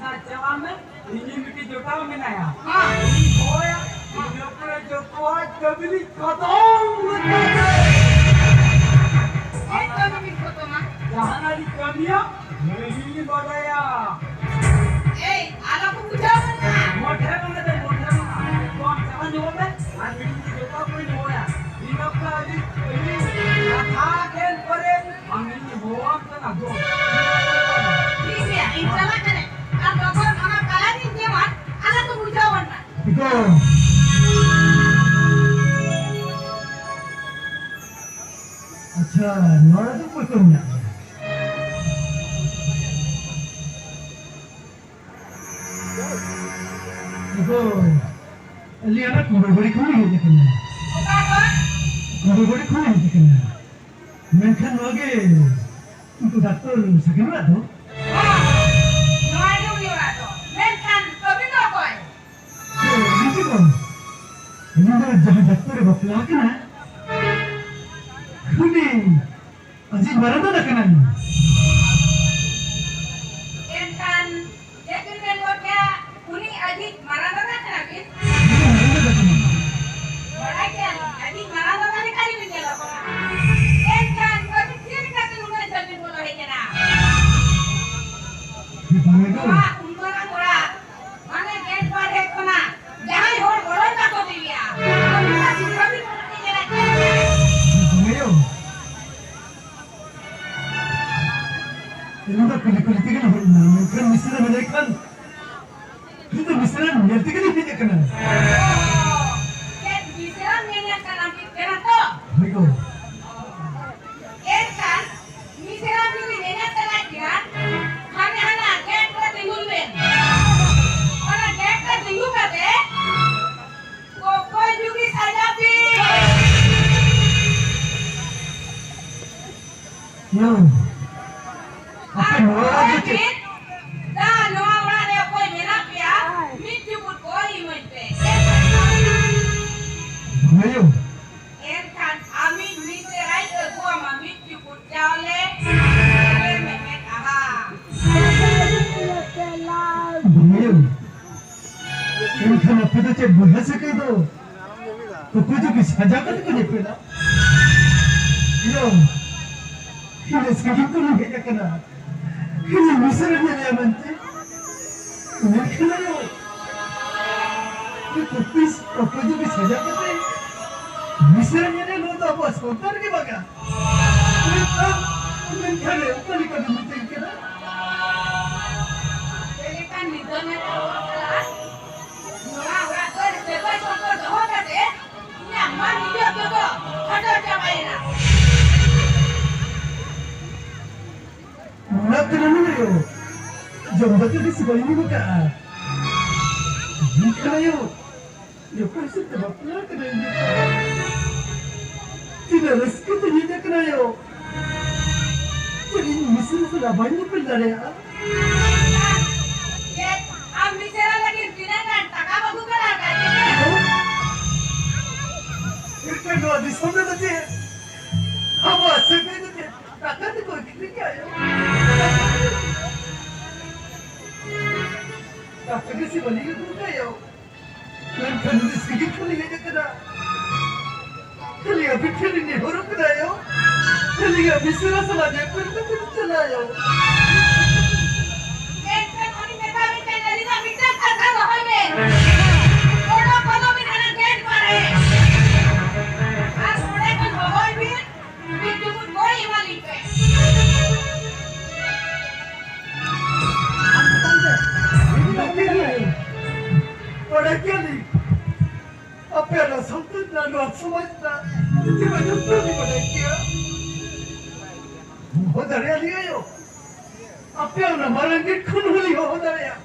ᱪᱟᱞᱟᱜ ᱢᱮ, ᱤᱧᱤᱡ ᱢᱤᱫᱴᱤᱡ ᱡᱚᱴᱟᱣ ᱢᱮᱱᱟᱭᱟ᱾ ᱦᱮᱸ᱾ ᱩᱱᱤ ᱦᱚᱦᱚᱭᱟ, ᱤᱱᱟᱹ ᱯᱚᱨᱮ ᱡᱚᱛᱚᱣᱟᱜ ᱠᱟᱹᱢᱤ ᱠᱷᱚᱛᱚᱢ ᱩᱛᱟᱹᱨ᱾ ᱪᱮᱫ ᱠᱟᱹᱢᱤ ᱵᱤᱱ ᱠᱷᱚᱛᱚᱢᱟ? ᱡᱟᱦᱟᱱᱟᱜ ᱜᱮ ᱠᱟᱹᱢᱤᱭᱟ, ᱵᱷᱟᱹᱜᱤ ᱜᱮ ᱵᱟᱰᱟᱭᱟ᱾ ᱮᱭ, ᱟᱞᱚ ᱠᱚ ᱵᱩᱡᱷᱟᱹᱣ ᱵᱚᱱᱟ᱾ ᱢᱚᱴᱷᱮ ᱵᱟᱝ ᱫᱚ ᱢᱚᱴᱷᱮ ᱵᱟᱝ᱾ ᱛᱚ ᱟᱢ ᱪᱟᱞᱟᱣ ᱧᱚᱜᱚᱜ ᱢᱮ, ᱟᱨ ᱢᱤᱫᱴᱤᱡ ᱡᱚᱴᱟᱣ ᱠᱚᱧ ᱦᱚᱦᱚᱭᱟ᱾ ᱤᱱᱟᱹ ᱯᱚᱨᱮ ᱟᱹᱰᱤ, ᱟᱹᱰᱤ ᱠᱟᱛᱷᱟ ᱠᱮᱱ ᱯᱚᱨᱮ ᱟᱢ ᱤᱧ ᱦᱚᱦᱚᱣᱟᱢ ᱠᱟᱱᱟ ᱜᱚ᱾ ᱴᱷᱤᱠ ᱜᱮᱭᱟ, ᱤᱧ ᱪᱟᱞᱟᱜ ᱠᱟᱹᱱᱟᱹᱧ᱾ ᱟᱨ ᱛᱚᱠᱷᱚᱱ ᱚᱱᱟ ᱛᱟᱞᱟ ᱨᱤᱧ ᱧᱟᱢᱟ, ᱟᱞᱚ ᱠᱚ ᱵᱩᱡᱷᱟᱹᱣ ᱵᱚᱱᱟ᱾ ᱴᱷᱤᱠ ᱜᱮᱭᱟ᱾ ᱟᱪᱪᱷᱟ, ᱱᱚᱣᱟ ᱫᱚ ᱚᱠᱚᱭ ᱠᱚ ᱢᱮᱱᱟᱜ ᱠᱚᱣᱟ? ᱱᱤᱛᱚᱜ ᱟᱹᱞᱤᱧ ᱚᱱᱟ ᱠᱩᱲᱟᱹ ᱵᱟᱹᱲᱤ ᱠᱷᱚᱱ ᱞᱤᱧ ᱦᱮᱡ ᱟᱠᱟᱱᱟ᱾ ᱚᱠᱟ ᱠᱷᱚᱱ? ᱠᱩᱲᱟᱹ ᱵᱟᱹᱲᱤ ᱠᱷᱚᱱ ᱞᱤᱧ ᱦᱮᱡ ᱟᱠᱟᱱᱟ᱾ ᱢᱮᱱᱠᱷᱟᱱ ᱱᱚᱣᱟ ᱜᱮ ᱩᱱᱠᱩ ᱰᱟᱠᱛᱚᱨ ᱥᱟᱹᱠᱷᱤᱱ ᱚᱲᱟᱜ ᱫᱚ? ᱦᱚᱸ, ᱱᱚᱣᱟ ᱜᱮ ᱩᱱᱤ ᱚᱲᱟᱜ ᱫᱚ᱾ ᱢᱮᱱᱠᱷᱟᱱ ᱟᱹᱵᱤᱱ ᱫᱚ ᱚᱠᱚᱭ? ᱚ, ᱤᱧ ᱫᱚ ᱵᱟᱝ᱾ ᱤᱧ ᱫᱚ ᱡᱟᱦᱟᱸ ᱰᱟᱠᱛᱚᱨᱮ ᱵᱟᱯᱞᱟ ᱟᱠᱟᱱᱟ, ᱩᱱᱤ᱾ ᱟᱹᱡᱤᱡ ᱢᱟᱨᱟᱝ ᱫᱟᱫᱟ ᱠᱟᱱᱟᱭ᱾ ᱮᱱᱠᱷᱟᱱ ᱪᱮᱫ ᱵᱤᱱ ᱢᱮᱱ ᱜᱚᱫ ᱠᱮᱫᱟ? ᱩᱱᱤ ᱟᱹᱡᱤᱡ ᱢᱟᱨᱟᱝ ᱫᱟᱫᱟ ᱠᱟᱱᱟ ᱵᱤᱱ? ᱩᱱᱤ ᱢᱟᱨᱟᱝ ᱫᱟᱫᱟ ᱠᱟᱱᱟᱭ᱾ ᱵᱟᱲᱟᱭ ᱜᱮᱭᱟᱞᱤᱧ, ᱟᱹᱡᱤᱡ ᱢᱟᱨᱟᱝ ᱫᱟᱫᱟ ᱞᱮᱠᱟ ᱜᱮᱵᱤᱱ ᱧᱮᱞᱚᱜ ᱠᱟᱱᱟ᱾ ᱮᱱᱠᱷᱟᱱ ᱟᱹᱵᱤᱱ ᱪᱮᱫ ᱞᱮᱠᱟᱛᱮ ᱱᱩᱱᱟᱹᱜ ᱡᱷᱟᱹᱞ ᱵᱤᱱ ᱵᱚᱞᱚ ᱦᱮᱡ ᱮᱱᱟ? ᱵᱟᱝ ᱫᱚ᱾ ᱱᱚᱣᱟ ᱩᱱ ᱢᱟᱨᱟᱝ ᱚᱲᱟᱜ, ᱢᱟᱱᱮ ᱜᱮᱴ ᱵᱟᱨᱦᱮ ᱠᱷᱚᱱᱟᱜ ᱡᱟᱦᱟᱸᱭ ᱦᱚᱲ ᱵᱚᱞᱚᱱ ᱵᱟᱠᱚ ᱫᱮᱨᱤᱜᱼᱟ᱾ ᱟᱹᱵᱤᱱ ᱢᱟ ᱥᱤᱫᱷᱟᱹ ᱵᱤᱱ ᱵᱚᱞᱚ ᱦᱮᱡ ᱮᱱᱟ᱾ ᱵᱟᱝ ᱫᱚ᱾ ᱤᱧ ᱫᱚ ᱠᱩᱞᱤ ᱠᱩᱞᱤ ᱛᱮᱜᱮ ᱞᱤᱧ ᱦᱮᱡ ᱮᱱᱟ, ᱢᱮᱱᱠᱷᱟᱱ ᱢᱤᱥᱨᱟ ᱢᱮᱱᱟᱭ ᱠᱷᱟᱱ ᱤᱧ ᱫᱚ ᱢᱤᱥᱨᱟ ᱧᱮᱞ ᱛᱮᱜᱮ ᱞᱤᱧ ᱦᱮᱡ ᱟᱠᱟᱱᱟ᱾ ᱪᱮᱫ ᱢᱤᱥᱨᱟ ᱧᱮᱧᱮᱞ ᱥᱟᱱᱟ ᱵᱤᱱ ᱠᱟᱱᱟ ᱛᱚ? ᱦᱳᱭ ᱜᱚ᱾ ᱮᱱᱠᱷᱟᱱ ᱢᱤᱥᱨᱟ ᱡᱩᱫᱤ ᱧᱮᱧᱮᱞ ᱥᱟᱱᱟᱭᱮᱫ ᱵᱤᱱᱟ, ᱦᱟᱱᱮ ᱦᱟᱱᱟ ᱜᱮᱴ ᱨᱮ ᱛᱤᱸᱜᱩᱱ ᱵᱤᱱ᱾ ᱚᱱᱟ ᱜᱮᱴ ᱨᱮ ᱛᱤᱸᱜᱩ ᱠᱟᱛᱮ ᱠᱚᱠᱚᱭ ᱡᱩᱜᱤ ᱥᱟᱡᱟᱣ ᱵᱤᱱ᱾ ᱦᱩᱸ᱾ ᱟᱯᱮ ᱟᱨ ᱱᱚᱣᱟ ᱚᱲᱟᱜ ᱫᱚ ᱪᱮᱫ? ᱢᱤᱫ ᱫᱟ ᱱᱚᱣᱟ ᱚᱲᱟᱜ ᱨᱮ ᱚᱠᱚᱭ ᱢᱮᱱᱟᱜ ᱯᱮᱭᱟ, ᱢᱤᱫ ᱪᱩᱯᱩᱫ ᱠᱚᱭ ᱤᱢᱟᱹᱧ ᱯᱮ᱾ ᱵᱟᱝᱟᱭᱳ᱾ ᱮᱱᱠᱷᱟᱱ ᱟᱢᱤᱡ ᱢᱤᱥᱮᱨᱟᱭ ᱟᱹᱜᱩᱣᱟᱢᱟ ᱢᱤᱫ ᱪᱩᱯᱩᱫ ᱪᱟᱣᱞᱮ, ᱪᱟᱣᱞᱮ ᱢᱮᱱᱢᱮᱫ ᱟᱦᱟ᱾ ᱮᱱᱠᱷᱟᱱ ᱟᱯᱮ ᱫᱚ ᱪᱮᱫ ᱵᱚᱭᱦᱟ ᱥᱟᱹᱜᱟᱹᱭ ᱫᱚ? ᱚᱠᱚᱭ ᱡᱩᱫᱤ ᱥᱟᱡᱟᱣ ᱠᱟᱛᱮ ᱠᱚ ᱧᱮᱯᱮᱞᱟ? ᱤᱭᱟᱹ, ᱤᱧ ᱫᱚ ᱥᱟᱺᱜᱤᱧ ᱠᱷᱚᱱᱤᱧ ᱦᱮᱡ ᱟᱠᱟᱱᱟ᱾ ᱤᱧ ᱢᱤᱥᱨᱟ ᱧᱮᱞᱮᱭᱟ ᱢᱮᱱᱛᱮ᱾ ᱢᱮᱱᱠᱷᱟᱱ ᱟᱭᱳ, ᱚᱠᱚᱭ ᱡᱩᱫᱤ ᱥᱟᱡᱟᱣ ᱠᱟᱛᱮ ᱢᱤᱥᱨᱟ ᱧᱮᱞᱮ, ᱱᱚᱣᱟ ᱫᱚ ᱟᱵᱚᱣᱟᱜ ᱥᱚᱨᱠᱟᱨ ᱜᱮ ᱵᱟᱝᱟ᱾ ᱢᱮᱱᱠᱷᱟᱱ, ᱢᱮᱱᱠᱷᱟᱱ ᱚᱠᱟ ᱞᱮᱠᱟ ᱵᱤᱱ ᱢᱤᱛᱟᱹᱧ ᱠᱟᱱᱟ? ᱪᱮᱫ ᱞᱮᱠᱟᱱ ᱱᱤᱫᱟᱹ ᱢᱮᱱᱟᱜ ᱛᱟᱢᱟ ᱥᱟᱞᱟ? ᱱᱚᱣᱟ ᱚᱲᱟᱜ ᱫᱚ ᱥᱮᱵᱟ ᱥᱚᱢᱯᱚᱫ ᱫᱚᱦᱚ ᱠᱟᱛᱮ ᱤᱧᱟᱜ ᱢᱟᱱ ᱤᱡᱽᱡᱚᱛ ᱡᱚᱛᱚ ᱠᱷᱟᱴᱚ ᱪᱟᱵᱟᱭᱮᱱᱟ᱾ ᱚᱲᱟᱜ ᱫᱚ ᱱᱩᱱᱩ ᱟᱭᱳ, ᱡᱚᱢ ᱫᱟᱠᱟ ᱜᱮ ᱥᱮ ᱵᱟᱹᱧ ᱧᱩ ᱠᱟᱜᱼᱟ᱾ ᱢᱮᱱᱠᱷᱟᱱ ᱟᱭᱳ, ᱡᱚᱠᱷᱚᱱ ᱥᱮᱫ ᱛᱮ ᱵᱟᱯᱞᱟ ᱠᱟᱱᱟᱭ ᱩᱱᱤ ᱫᱚ᱾ ᱛᱤᱱᱟᱹᱜ ᱨᱟᱹᱥᱠᱟᱹ ᱛᱮ ᱦᱮᱡ ᱟᱠᱟᱱᱟᱭ ᱭᱳ᱾ ᱪᱮᱫ ᱤᱧ ᱢᱤᱥᱨᱟ ᱥᱟᱞᱟᱜ ᱵᱟᱹᱧ ᱧᱮᱯᱮᱞ ᱫᱟᱲᱮᱭᱟᱜᱼᱟ? ᱪᱮᱫ? ᱟᱢ ᱢᱤᱥᱨᱟ ᱞᱟᱹᱜᱤᱫ ᱛᱤᱱᱟᱹᱜ ᱜᱟᱱ ᱴᱟᱠᱟᱢ ᱟᱹᱜᱩ ᱠᱟᱫᱟ ᱠᱟᱡᱮ? ᱮᱱᱠᱷᱟᱱ ᱱᱚᱣᱟ ᱫᱤᱥᱚᱢ ᱨᱮᱫᱚ ᱪᱮᱫ? ᱟᱵᱚᱣᱟᱜ ᱥᱟᱹᱜᱟᱹᱭ ᱫᱚ ᱪᱮᱫ ᱴᱟᱠᱟ ᱛᱮᱠᱚ ᱟᱹᱠᱷᱨᱤᱧᱟ ᱭᱳ? ᱴᱟᱠᱟ ᱜᱮ ᱥᱮ ᱵᱟᱹᱞᱤᱧ ᱟᱹᱜᱩ ᱠᱟᱜ ᱭᱳ᱾ ᱢᱮᱱᱠᱷᱟᱱ ᱩᱱᱤ ᱥᱤᱜᱤᱞ ᱠᱷᱚᱱᱤᱧ ᱦᱮᱡ ᱟᱠᱟᱱᱟ᱾ ᱠᱷᱟᱹᱞᱤ ᱟᱹᱵᱤᱱ ᱴᱷᱮᱱ ᱤᱧ ᱱᱮᱦᱚᱨᱚᱜ ᱠᱟᱱᱟ ᱭᱳ᱾ ᱠᱷᱟᱹᱞᱤ ᱟᱹᱵᱤᱱ ᱥᱟᱞᱟᱜ ᱧᱮᱯᱮᱞ ᱠᱟᱛᱮ ᱤᱧ ᱪᱟᱞᱟᱜᱼᱟ ᱭᱳ᱾ ᱮᱱᱠᱷᱟᱱ ᱩᱱᱤ ᱢᱮᱛᱟ ᱵᱤᱱ ᱠᱟᱱᱟ, ᱟᱹᱞᱤᱧᱟᱜ ᱢᱤᱫᱴᱟᱝ ᱠᱟᱛᱷᱟ ᱫᱚᱦᱚᱭ ᱵᱤᱱ᱾ ᱚᱰᱚᱠ ᱠᱚᱫᱚ ᱵᱤᱱ ᱦᱟᱱᱟ ᱜᱮᱴ ᱵᱟᱦᱨᱮ᱾ ᱟᱨ ᱱᱚᱰᱮ ᱠᱷᱚᱱ ᱦᱚᱦᱚᱭ ᱵᱤᱱ, ᱢᱤᱫ ᱴᱩᱠᱩᱡ ᱠᱚᱭ ᱮᱢᱟᱞᱤᱧ ᱯᱮ᱾ ᱵᱟᱲᱟᱭ ᱠᱮᱭᱟᱞᱤᱧ, ᱟᱯᱮ ᱚᱱᱟ ᱥᱟᱶᱛᱟ ᱨᱮᱱᱟᱜ, ᱱᱚᱣᱟ ᱥᱚᱢᱟᱡᱽ ᱨᱮᱱᱟᱜ ᱡᱚᱛᱚ ᱡᱚᱛᱚ ᱞᱤᱧ ᱵᱟᱲᱟᱭ ᱠᱮᱭᱟ᱾ ᱦᱚᱦᱚ ᱫᱟᱲᱮᱭᱟᱞᱤᱧ ᱟᱭᱳ, ᱟᱯᱮ ᱚᱱᱟ ᱢᱟᱨᱟᱝ ᱜᱮᱴ ᱠᱷᱚᱱ ᱦᱚᱸᱞᱤᱧ ᱦᱚᱦᱚ ᱫᱟᱲᱮᱭᱟᱜᱼᱟ᱾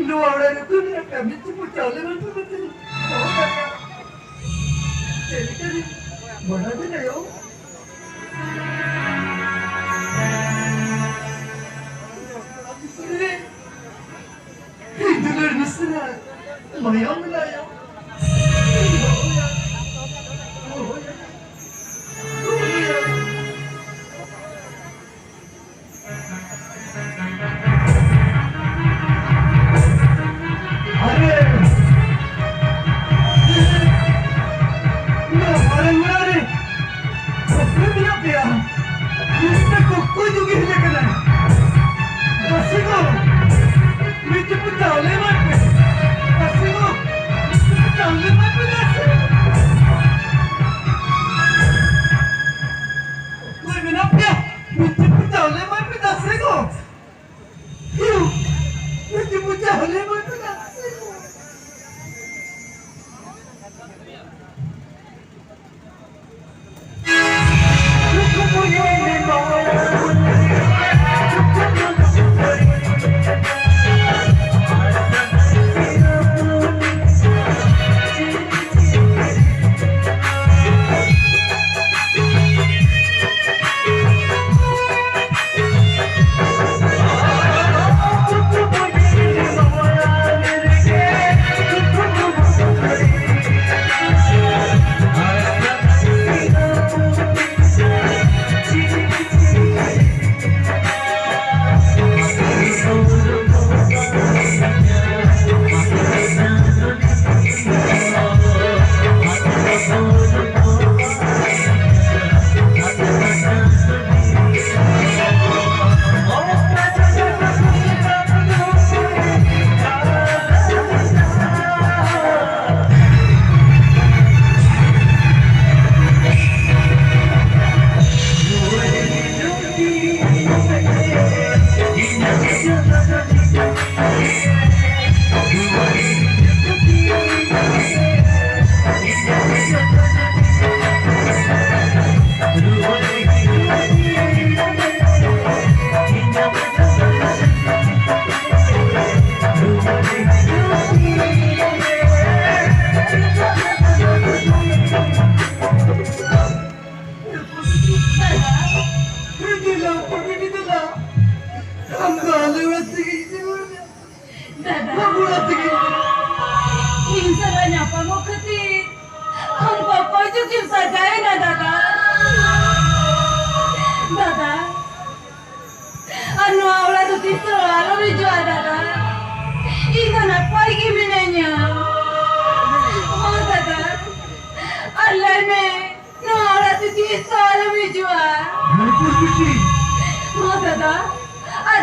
ᱱᱚᱣᱟ ᱚᱲᱟᱜ ᱨᱮ ᱚᱠᱚᱭ ᱢᱮᱱᱟᱜ ᱯᱮᱭᱟ? ᱢᱤᱫ ᱪᱩᱯᱩᱫ ᱪᱟᱣᱞᱮ ᱵᱟᱹᱱᱩᱜ ᱛᱟᱯᱮ? ᱦᱚᱦᱚ ᱫᱟᱲᱮᱭᱟᱜᱼᱟ᱾ ᱪᱮᱫ ᱞᱮᱠᱟ ᱨᱮ? ᱵᱟᱰᱟᱭ ᱵᱮᱱ ᱟᱭᱳ? ᱤᱧ ᱫᱩᱞᱟᱹᱲ ᱢᱤᱥᱨᱟ, ᱢᱟᱭᱟᱢ ᱢᱮᱱᱟᱭᱟ᱾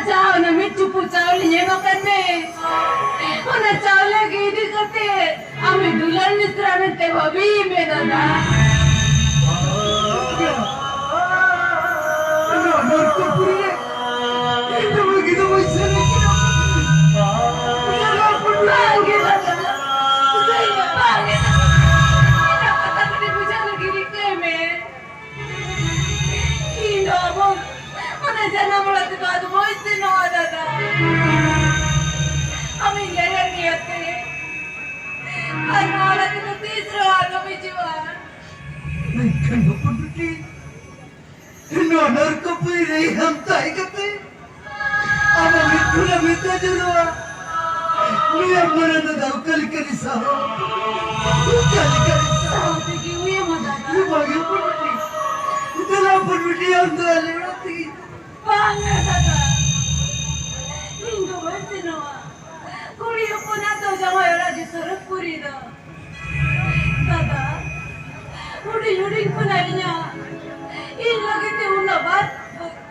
ᱪᱟ, ᱚᱱᱟ ᱢᱤᱫ ᱪᱩᱯᱩᱫ ᱪᱟᱣᱞᱮ ᱧᱮᱞ ᱟᱠᱟᱫ ᱢᱮ᱾ ᱚᱱᱟ ᱪᱟᱣᱞᱮ ᱜᱮ ᱤᱫᱤ ᱠᱟᱛᱮ ᱟᱢ ᱫᱩᱞᱟᱹᱲ ᱢᱤᱥᱨᱟ ᱢᱮᱱᱛᱮ ᱵᱷᱟᱹᱵᱤᱭᱮ ᱢᱮ ᱫᱟᱫᱟ᱾ ᱱᱚᱣᱟ ᱱᱚᱨᱠᱚᱯᱩᱨᱤ ᱨᱮ ᱤᱧ ᱫᱚ ᱵᱟᱹᱜᱤ ᱫᱚ ᱵᱟᱹᱧ ᱥᱮᱱ ᱠᱟᱱᱟ᱾ ᱵᱟᱝ ᱜᱮ ᱫᱟᱫᱟ, ᱵᱟᱝ ᱜᱮ ᱫᱟᱫᱟ, ᱤᱧᱟᱹᱜ ᱠᱟᱛᱷᱟ ᱠᱟᱹᱴᱤᱡ ᱵᱩᱡᱷᱟᱹᱣ ᱞᱟᱹᱜᱤᱫ ᱨᱤᱠᱟᱹᱭ ᱢᱮ᱾ ᱤᱧ ᱫᱚ ᱟᱵᱚ ᱚᱱᱟ ᱡᱟᱱᱟᱢ ᱚᱲᱟᱜ ᱛᱮᱫᱚ ᱟᱫᱚ ᱵᱟᱹᱧ ᱥᱮᱱᱚᱜᱼᱟ ᱫᱟᱫᱟ᱾ ᱟᱢᱤᱧ ᱞᱟᱹᱭᱟᱫ ᱢᱮᱭᱟ ᱥᱮ, ᱟᱨ ᱱᱚᱣᱟ ᱚᱲᱟᱜ ᱛᱮᱫᱚ ᱛᱤᱥ ᱨᱮᱦᱚᱸ ᱟᱞᱚᱢ ᱦᱤᱡᱩᱜᱼᱟ᱾ ᱢᱮᱱᱠᱷᱟᱱ ᱦᱚᱯᱚᱱ ᱵᱤᱴᱤ, ᱱᱚᱣᱟ ᱱᱚᱨᱠᱚᱯᱩᱨᱤ ᱨᱮ ᱟᱢ ᱛᱟᱦᱮᱸ ᱠᱟᱛᱮ ᱟᱵᱚ ᱢᱤᱫ ᱴᱷᱩᱞᱟ ᱢᱤᱫ ᱡᱚᱱᱚᱜᱼᱟ᱾ ᱱᱩᱭᱟᱜ ᱢᱚᱱᱮ ᱫᱚ ᱚᱠᱟ ᱞᱮᱠᱟ ᱨᱮ ᱥᱟᱦᱟᱣ? ᱚᱠᱟ ᱞᱮᱠᱟ ᱨᱮ ᱥᱟᱦᱟᱣ? ᱥᱟᱦᱟᱣ ᱛᱮᱜᱮ ᱦᱩᱭᱩᱜᱼᱟ ᱫᱟᱫᱟ᱾ ᱵᱟᱝ ᱦᱚᱯᱚᱱ ᱵᱤᱴᱤ, ᱫᱮᱞᱟ ᱦᱚᱯᱚᱱ ᱵᱤᱴᱤ, ᱟᱢ ᱫᱚ ᱟᱞᱮ ᱚᱲᱟᱜ ᱛᱮᱜᱮ᱾ ᱵᱟᱝ ᱫᱟᱫᱟ, ᱤᱧ ᱫᱚ ᱵᱟᱹᱧ ᱥᱮᱱᱚᱜᱼᱟ᱾ ᱠᱩᱲᱤ ᱦᱚᱯᱚᱱᱟᱜ ᱫᱚ ᱡᱟᱶᱟᱭ ᱚᱲᱟᱜ ᱜᱮ ᱥᱚᱨᱚᱜᱽᱯᱩᱨᱤ ᱫᱚ᱾ ᱫᱟᱫᱟ, ᱦᱩᱰᱤᱧ ᱦᱩᱰᱤᱧ ᱠᱷᱚᱱᱟᱜ ᱤᱧᱟᱜ, ᱤᱧ ᱞᱟᱹᱜᱤᱫ ᱛᱮ ᱩᱱᱟᱹᱜ ᱵᱟᱨ,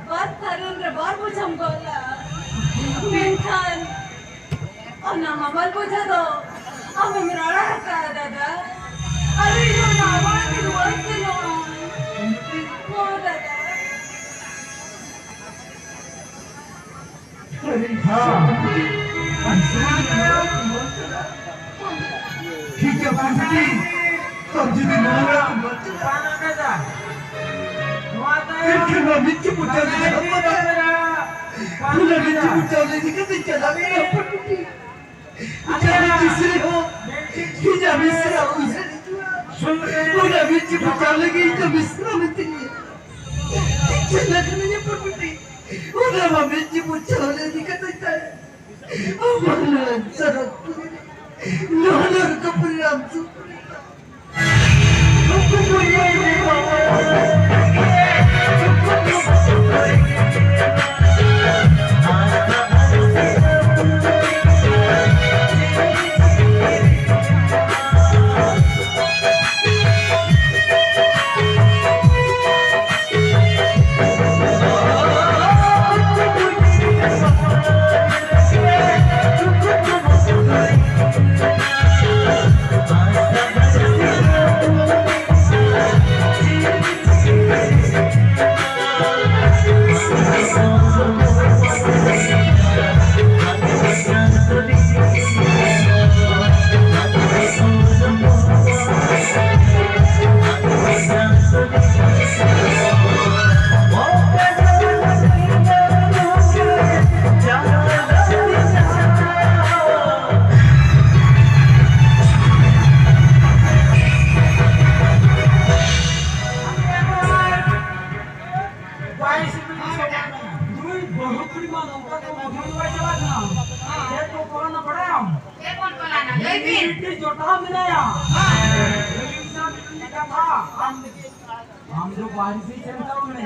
ᱵᱟᱨ ᱛᱷᱟᱨᱚᱱ ᱨᱮ ᱵᱟᱨ ᱵᱚᱪᱷᱟᱢ ᱜᱚᱜ ᱞᱟᱜᱼᱟ᱾ ᱢᱮᱱᱠᱷᱟᱱ ᱚᱱᱟ ᱦᱟᱢᱟᱞ ᱵᱚᱡᱷᱟ ᱫᱚ ᱟᱢᱮᱢ ᱨᱟᱲᱟ ᱟᱠᱟᱫᱼᱟ ᱫᱟᱫᱟ᱾ ᱟᱨ ᱤᱧ ᱚᱱᱟ ᱦᱟᱢᱟᱞ ᱛᱮ ᱵᱟᱹᱧ ᱥᱮᱱᱚᱜᱼᱟ᱾ ᱦᱚᱸ ᱫᱟᱫᱟ᱾ ᱴᱷᱤᱠ ᱜᱮᱭᱟ ᱵᱟᱹᱵᱩ, ᱟᱢ ᱡᱩᱫᱤ ᱱᱚᱣᱟ ᱚᱲᱟᱜ ᱮᱢ ᱵᱟᱹᱜᱤᱭᱟ, ᱮᱱᱠᱷᱟᱱ ᱱᱚᱣᱟ ᱢᱤᱫ ᱪᱩᱯᱩᱫ ᱪᱟᱣᱞᱮ ᱡᱟᱦᱟᱸ ᱢᱮᱱᱟᱜᱼᱟ, ᱚᱱᱟ ᱢᱤᱫ ᱪᱩᱯᱩᱫ ᱪᱟᱣᱞᱮ ᱤᱫᱤ ᱠᱟᱛᱮ ᱪᱟᱞᱟᱜ ᱢᱮ ᱵᱟᱹᱵᱩ᱾ ᱡᱟᱦᱟᱸ ᱛᱤᱥ ᱨᱮᱦᱚᱸ ᱤᱧᱟᱜ ᱢᱤᱥᱨᱟ ᱩᱭᱦᱟᱹᱨ ᱦᱤᱡᱩᱜᱼᱟ, ᱚᱱᱟ ᱢᱤᱫ ᱪᱩᱯᱩᱫ ᱪᱟᱣᱞᱮ ᱜᱮ ᱤᱧ ᱫᱚ ᱢᱤᱥᱨᱟ ᱢᱤᱛᱟᱹᱧᱟ᱾ ᱪᱟᱞᱟᱜ ᱠᱟᱹᱱᱟᱹᱧ ᱵᱟᱹᱵᱩ᱾ ᱚᱱᱟ ᱢᱟ ᱢᱤᱫ ᱪᱩᱯᱩᱫ ᱪᱟᱣᱞᱮ ᱤᱫᱤ ᱠᱟᱛᱮ ᱛᱟᱭ᱾ ᱟᱢᱟᱜ ᱱᱚᱣᱟ ᱥᱚᱨᱚᱜᱽᱯᱩᱨᱤ ᱨᱮ, ᱱᱚᱣᱟ ᱱᱚᱨᱠᱚᱯᱩᱨᱤ ᱨᱮ ᱟᱢ ᱥᱩᱨ ᱠᱚᱨᱮ ᱫᱚ ᱚᱠᱚᱭ ᱧᱮᱞ ᱢᱮ ᱵᱟᱵᱟ᱾ ᱢᱤᱫᱴᱤᱡ ᱡᱚᱴᱟᱣ ᱢᱮᱱᱟᱭᱟ᱾ ᱟᱹᱞᱤᱧ ᱥᱟᱶ ᱢᱤᱫᱴᱤᱡ ᱠᱟᱛᱷᱟ, ᱟᱢ, ᱟᱢ ᱫᱚ ᱵᱟᱦᱨᱮ ᱥᱮᱫ ᱥᱮᱱ ᱛᱟᱵᱚᱱ ᱢᱮ᱾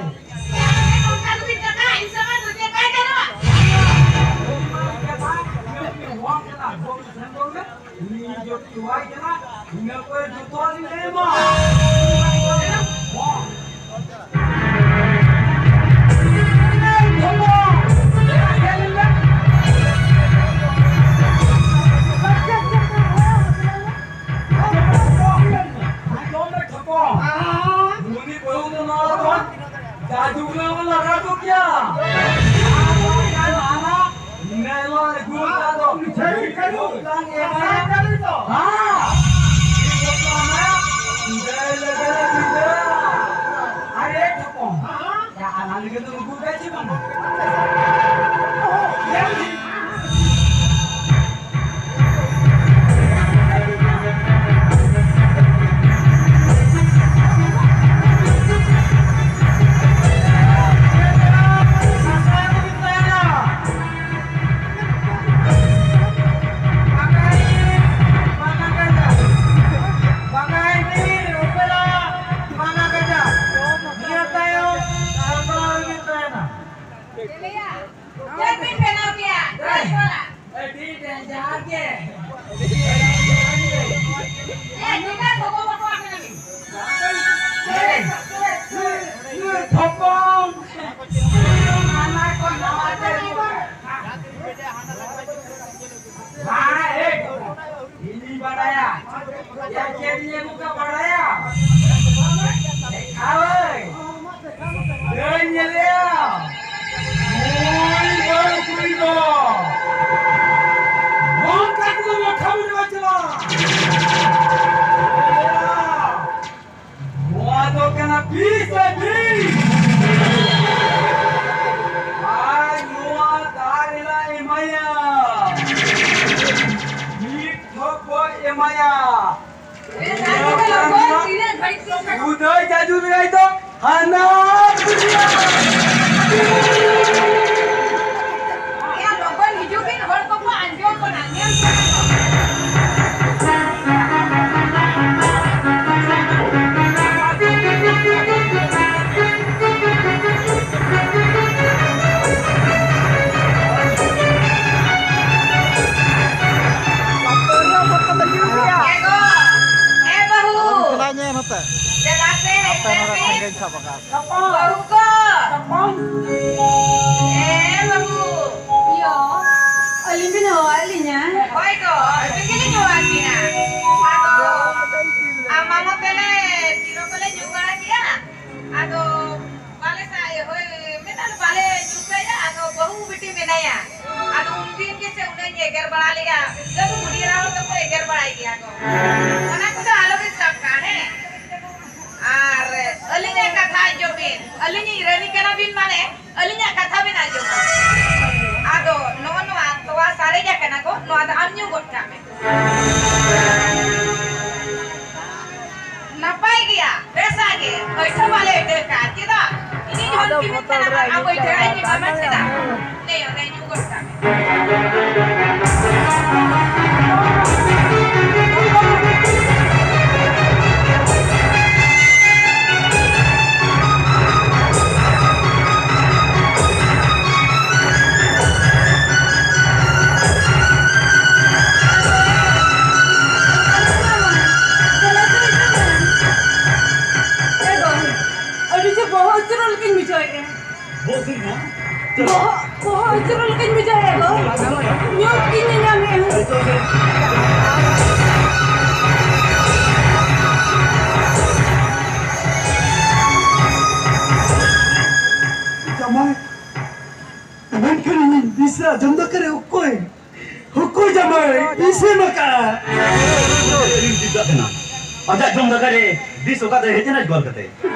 ᱚᱱᱠᱟ ᱫᱚ ᱢᱤᱫ ᱠᱟᱛᱷᱟ, ᱤᱧ ᱥᱟᱶ ᱫᱚ ᱪᱮᱫ ᱵᱟᱭ ᱜᱟᱱᱚᱜᱼᱟ? ᱟᱹᱞᱤᱧ ᱢᱟ ᱢᱤᱫ ᱠᱟᱛᱷᱟ, ᱤᱧ ᱢᱤᱫᱴᱤᱡ ᱦᱚᱲ ᱠᱟᱱᱟ, ᱜᱚ ᱥᱮᱱ ᱛᱟᱵᱚᱱ ᱢᱮ᱾ ᱩᱱᱤ ᱡᱚᱛᱚ ᱤᱧ ᱵᱟᱲᱟᱭ ᱠᱟᱱᱟ, ᱤᱱᱟᱹ ᱯᱚᱨᱮ ᱡᱚᱛᱚᱣᱟᱜ ᱞᱤᱧ ᱞᱟᱹᱭ ᱟᱢᱟ᱾ ᱟᱸᱡᱚᱢ ᱨᱮ ᱴᱷᱚᱠᱚ᱾ ᱩᱱᱤ ᱵᱟᱹᱦᱩ ᱫᱚ ᱱᱚᱣᱟ ᱫᱚ ᱡᱟᱫᱩ ᱜᱮ ᱵᱚᱱ ᱞᱟᱜᱟᱣ ᱠᱚ ᱜᱮᱭᱟ᱾ ᱟᱨ ᱱᱚᱝᱠᱟ ᱱᱟᱦᱟᱜ ᱧᱮᱞᱚᱜ ᱟᱹᱜᱩ ᱟᱠᱟᱫ ᱫᱚ᱾ ᱢᱤᱫᱴᱟᱝ ᱮᱢᱟᱭᱟ᱾ ᱦᱮᱸ᱾ ᱟᱨᱮ ᱴᱷᱚᱠᱚ᱾ ᱭᱟ, ᱟᱞᱟᱝ ᱞᱟᱹᱜᱤᱫ ᱫᱚ ᱱᱩᱠᱩ ᱜᱮ ᱪᱮ ᱵᱟᱝᱟ? ᱱᱤᱭᱟᱹ ᱛᱟᱭᱚᱢ ᱥᱟᱯᱲᱟᱣ ᱞᱟᱹᱜᱤᱫ ᱛᱟᱦᱮᱱᱟ᱾ ᱪᱮᱫ ᱵᱤᱱ ᱵᱮᱱᱟᱣ ᱠᱮᱭᱟ? ᱟᱹᱰᱤ ᱰᱮᱸᱡᱟᱨ ᱜᱮ᱾ ᱮ, ᱪᱮᱫᱟᱜ ᱜᱚᱜᱚ ᱵᱟᱵᱟ ᱠᱟᱱᱟ ᱵᱤᱱ? ᱦᱚᱯᱚᱱ, ᱱᱟᱱᱟ ᱠᱚ ᱱᱟᱣᱟ ᱛᱮ ᱨᱩᱣᱟᱹᱲ᱾ ᱦᱮᱸ, ᱮ, ᱤᱧᱤᱧ ᱵᱟᱲᱟᱭᱟ᱾ ᱭᱟ, ᱪᱮᱫ ᱤᱧ ᱟᱹᱜᱩ ᱠᱟᱜ ᱵᱟᱲᱟᱭᱟ? ᱫᱮᱠᱷᱟᱣᱟᱹᱧ᱾ ᱫᱟᱹᱧ ᱧᱮᱞᱮᱭᱟ᱾ ᱱᱩᱭ ᱵᱟᱹᱦᱩ ᱠᱩᱲᱤ ᱫᱚ ᱱᱚᱝᱠᱟ ᱠᱚ ᱢᱟᱴᱷᱟ ᱵᱚᱱ ᱪᱟᱞᱟᱜᱼᱟ᱾ ᱱᱚᱣᱟ ᱫᱚ ᱠᱟᱱᱟ ᱵᱤᱥ ᱮ ᱵᱤᱥ᱾ ᱟᱨ ᱱᱚᱣᱟ ᱫᱟᱜ ᱨᱮᱱᱟᱜ ᱮᱢᱟᱭᱟ, ᱢᱤᱫ ᱴᱷᱚᱯ ᱵᱚ ᱮᱢᱟᱭᱟ᱾ ᱩᱫᱟᱹᱭ ᱡᱟᱫᱩ ᱨᱮᱭᱟᱭ ᱫᱚ ᱦᱟᱱᱟ ᱫᱩᱱᱤᱭᱟᱹ᱾ ᱭᱟ, ᱞᱚᱜᱚᱱ ᱦᱤᱡᱩᱜ ᱵᱤᱱ, ᱦᱚᱲ ᱠᱚᱠᱚ ᱟᱸᱡᱚᱢ ᱵᱚᱱᱟ, ᱧᱮᱞ ᱠᱚᱣᱟ ᱠᱚ᱾ ᱮᱜᱮᱨ ᱵᱟᱲᱟ ᱞᱮᱭᱟ, ᱡᱚᱛᱚ ᱵᱩᱰᱷᱤ ᱮᱨᱟ ᱦᱚᱲ ᱫᱚᱠᱚ ᱮᱜᱮᱨ ᱵᱟᱲᱟᱭ ᱜᱮᱭᱟ ᱠᱚ᱾ ᱚᱱᱟ ᱠᱚᱫᱚ ᱟᱞᱚᱵᱤᱱ ᱥᱟᱵ ᱠᱟᱜᱼᱟ, ᱦᱮᱸ? ᱟᱨ ᱟᱹᱞᱤᱧᱟᱜ ᱠᱟᱛᱷᱟ ᱟᱸᱡᱚᱢ ᱵᱤᱱ, ᱟᱹᱞᱤᱧᱤᱡ ᱨᱟᱹᱱᱤ ᱠᱟᱱᱟ ᱵᱤᱱ ᱢᱟᱱᱮ ᱟᱹᱞᱤᱧᱟᱜ ᱠᱟᱛᱷᱟ ᱵᱤᱱ ᱟᱸᱡᱚᱢᱟ᱾ ᱟᱫᱚ ᱱᱚᱜᱼᱚ ᱱᱚᱣᱟ ᱛᱚᱣᱟ ᱥᱟᱨᱮᱡ ᱟᱠᱟᱱᱟ ᱠᱚ, ᱱᱚᱣᱟ ᱫᱚ ᱟᱢ ᱧᱩ ᱜᱚᱫ ᱠᱟᱜ ᱢᱮ᱾ ᱱᱟᱯᱟᱭ ᱜᱮᱭᱟ, ᱵᱮᱥᱟ ᱜᱮ, ᱟᱹᱭᱴᱷᱟᱹ ᱵᱟᱞᱮ ᱟᱹᱭᱴᱷᱟᱹ ᱠᱟᱜᱼᱟ᱾ ᱪᱮᱫᱟᱜ? ᱤᱧᱤᱧ ᱦᱚᱱ ᱠᱤᱢᱤᱱ ᱠᱟᱱᱟ ᱟᱨ ᱟᱢ ᱟᱹᱭᱴᱷᱟᱹ ᱟᱹᱭᱴᱷᱟᱹ ᱢᱮ ᱪᱮᱫᱟᱜ? ᱱᱮ ᱚᱸᱰᱮ ᱧᱩ ᱜᱚᱫ ᱠᱟᱜ ᱢᱮ᱾ ᱟᱹᱰᱤ ᱡᱳᱨ ᱵᱚᱦᱚᱜ ᱦᱟᱹᱥᱩ ᱞᱮᱠᱟᱧ ᱵᱩᱡᱷᱟᱹᱣᱮᱫᱼᱟ᱾ ᱵᱚᱦᱚᱜ ᱦᱟᱹᱥᱩ ᱞᱮᱠᱟᱧ ᱵᱩᱡᱷᱟᱹᱣᱮᱫᱼᱟ ᱜᱚ᱾ ᱧᱩᱛ ᱜᱤᱧ ᱧᱮᱧᱟᱢᱮᱫᱼᱟ᱾ ᱡᱟᱢᱟᱭ, ᱢᱮᱱᱠᱷᱟᱱ ᱤᱧ ᱵᱤᱥ ᱨᱮ ᱟᱸᱡᱚᱢ ᱫᱚ ᱚᱠᱟᱨᱮ ᱚᱠᱚᱭ? ᱦᱩᱠᱩ ᱡᱟᱢᱟᱭ, ᱤᱥᱤᱱ ᱟᱠᱟᱫ᱾ ᱤᱧ ᱪᱤᱱᱛᱟᱹᱜ ᱠᱟᱱᱟ᱾ ᱟᱡᱟᱜ ᱡᱚᱢ ᱫᱟᱠᱟ ᱨᱮ ᱵᱤᱥ ᱚᱠᱟᱛᱮ ᱦᱮᱡ ᱮᱱᱟ ᱜᱚᱞ ᱠᱟᱛᱮ?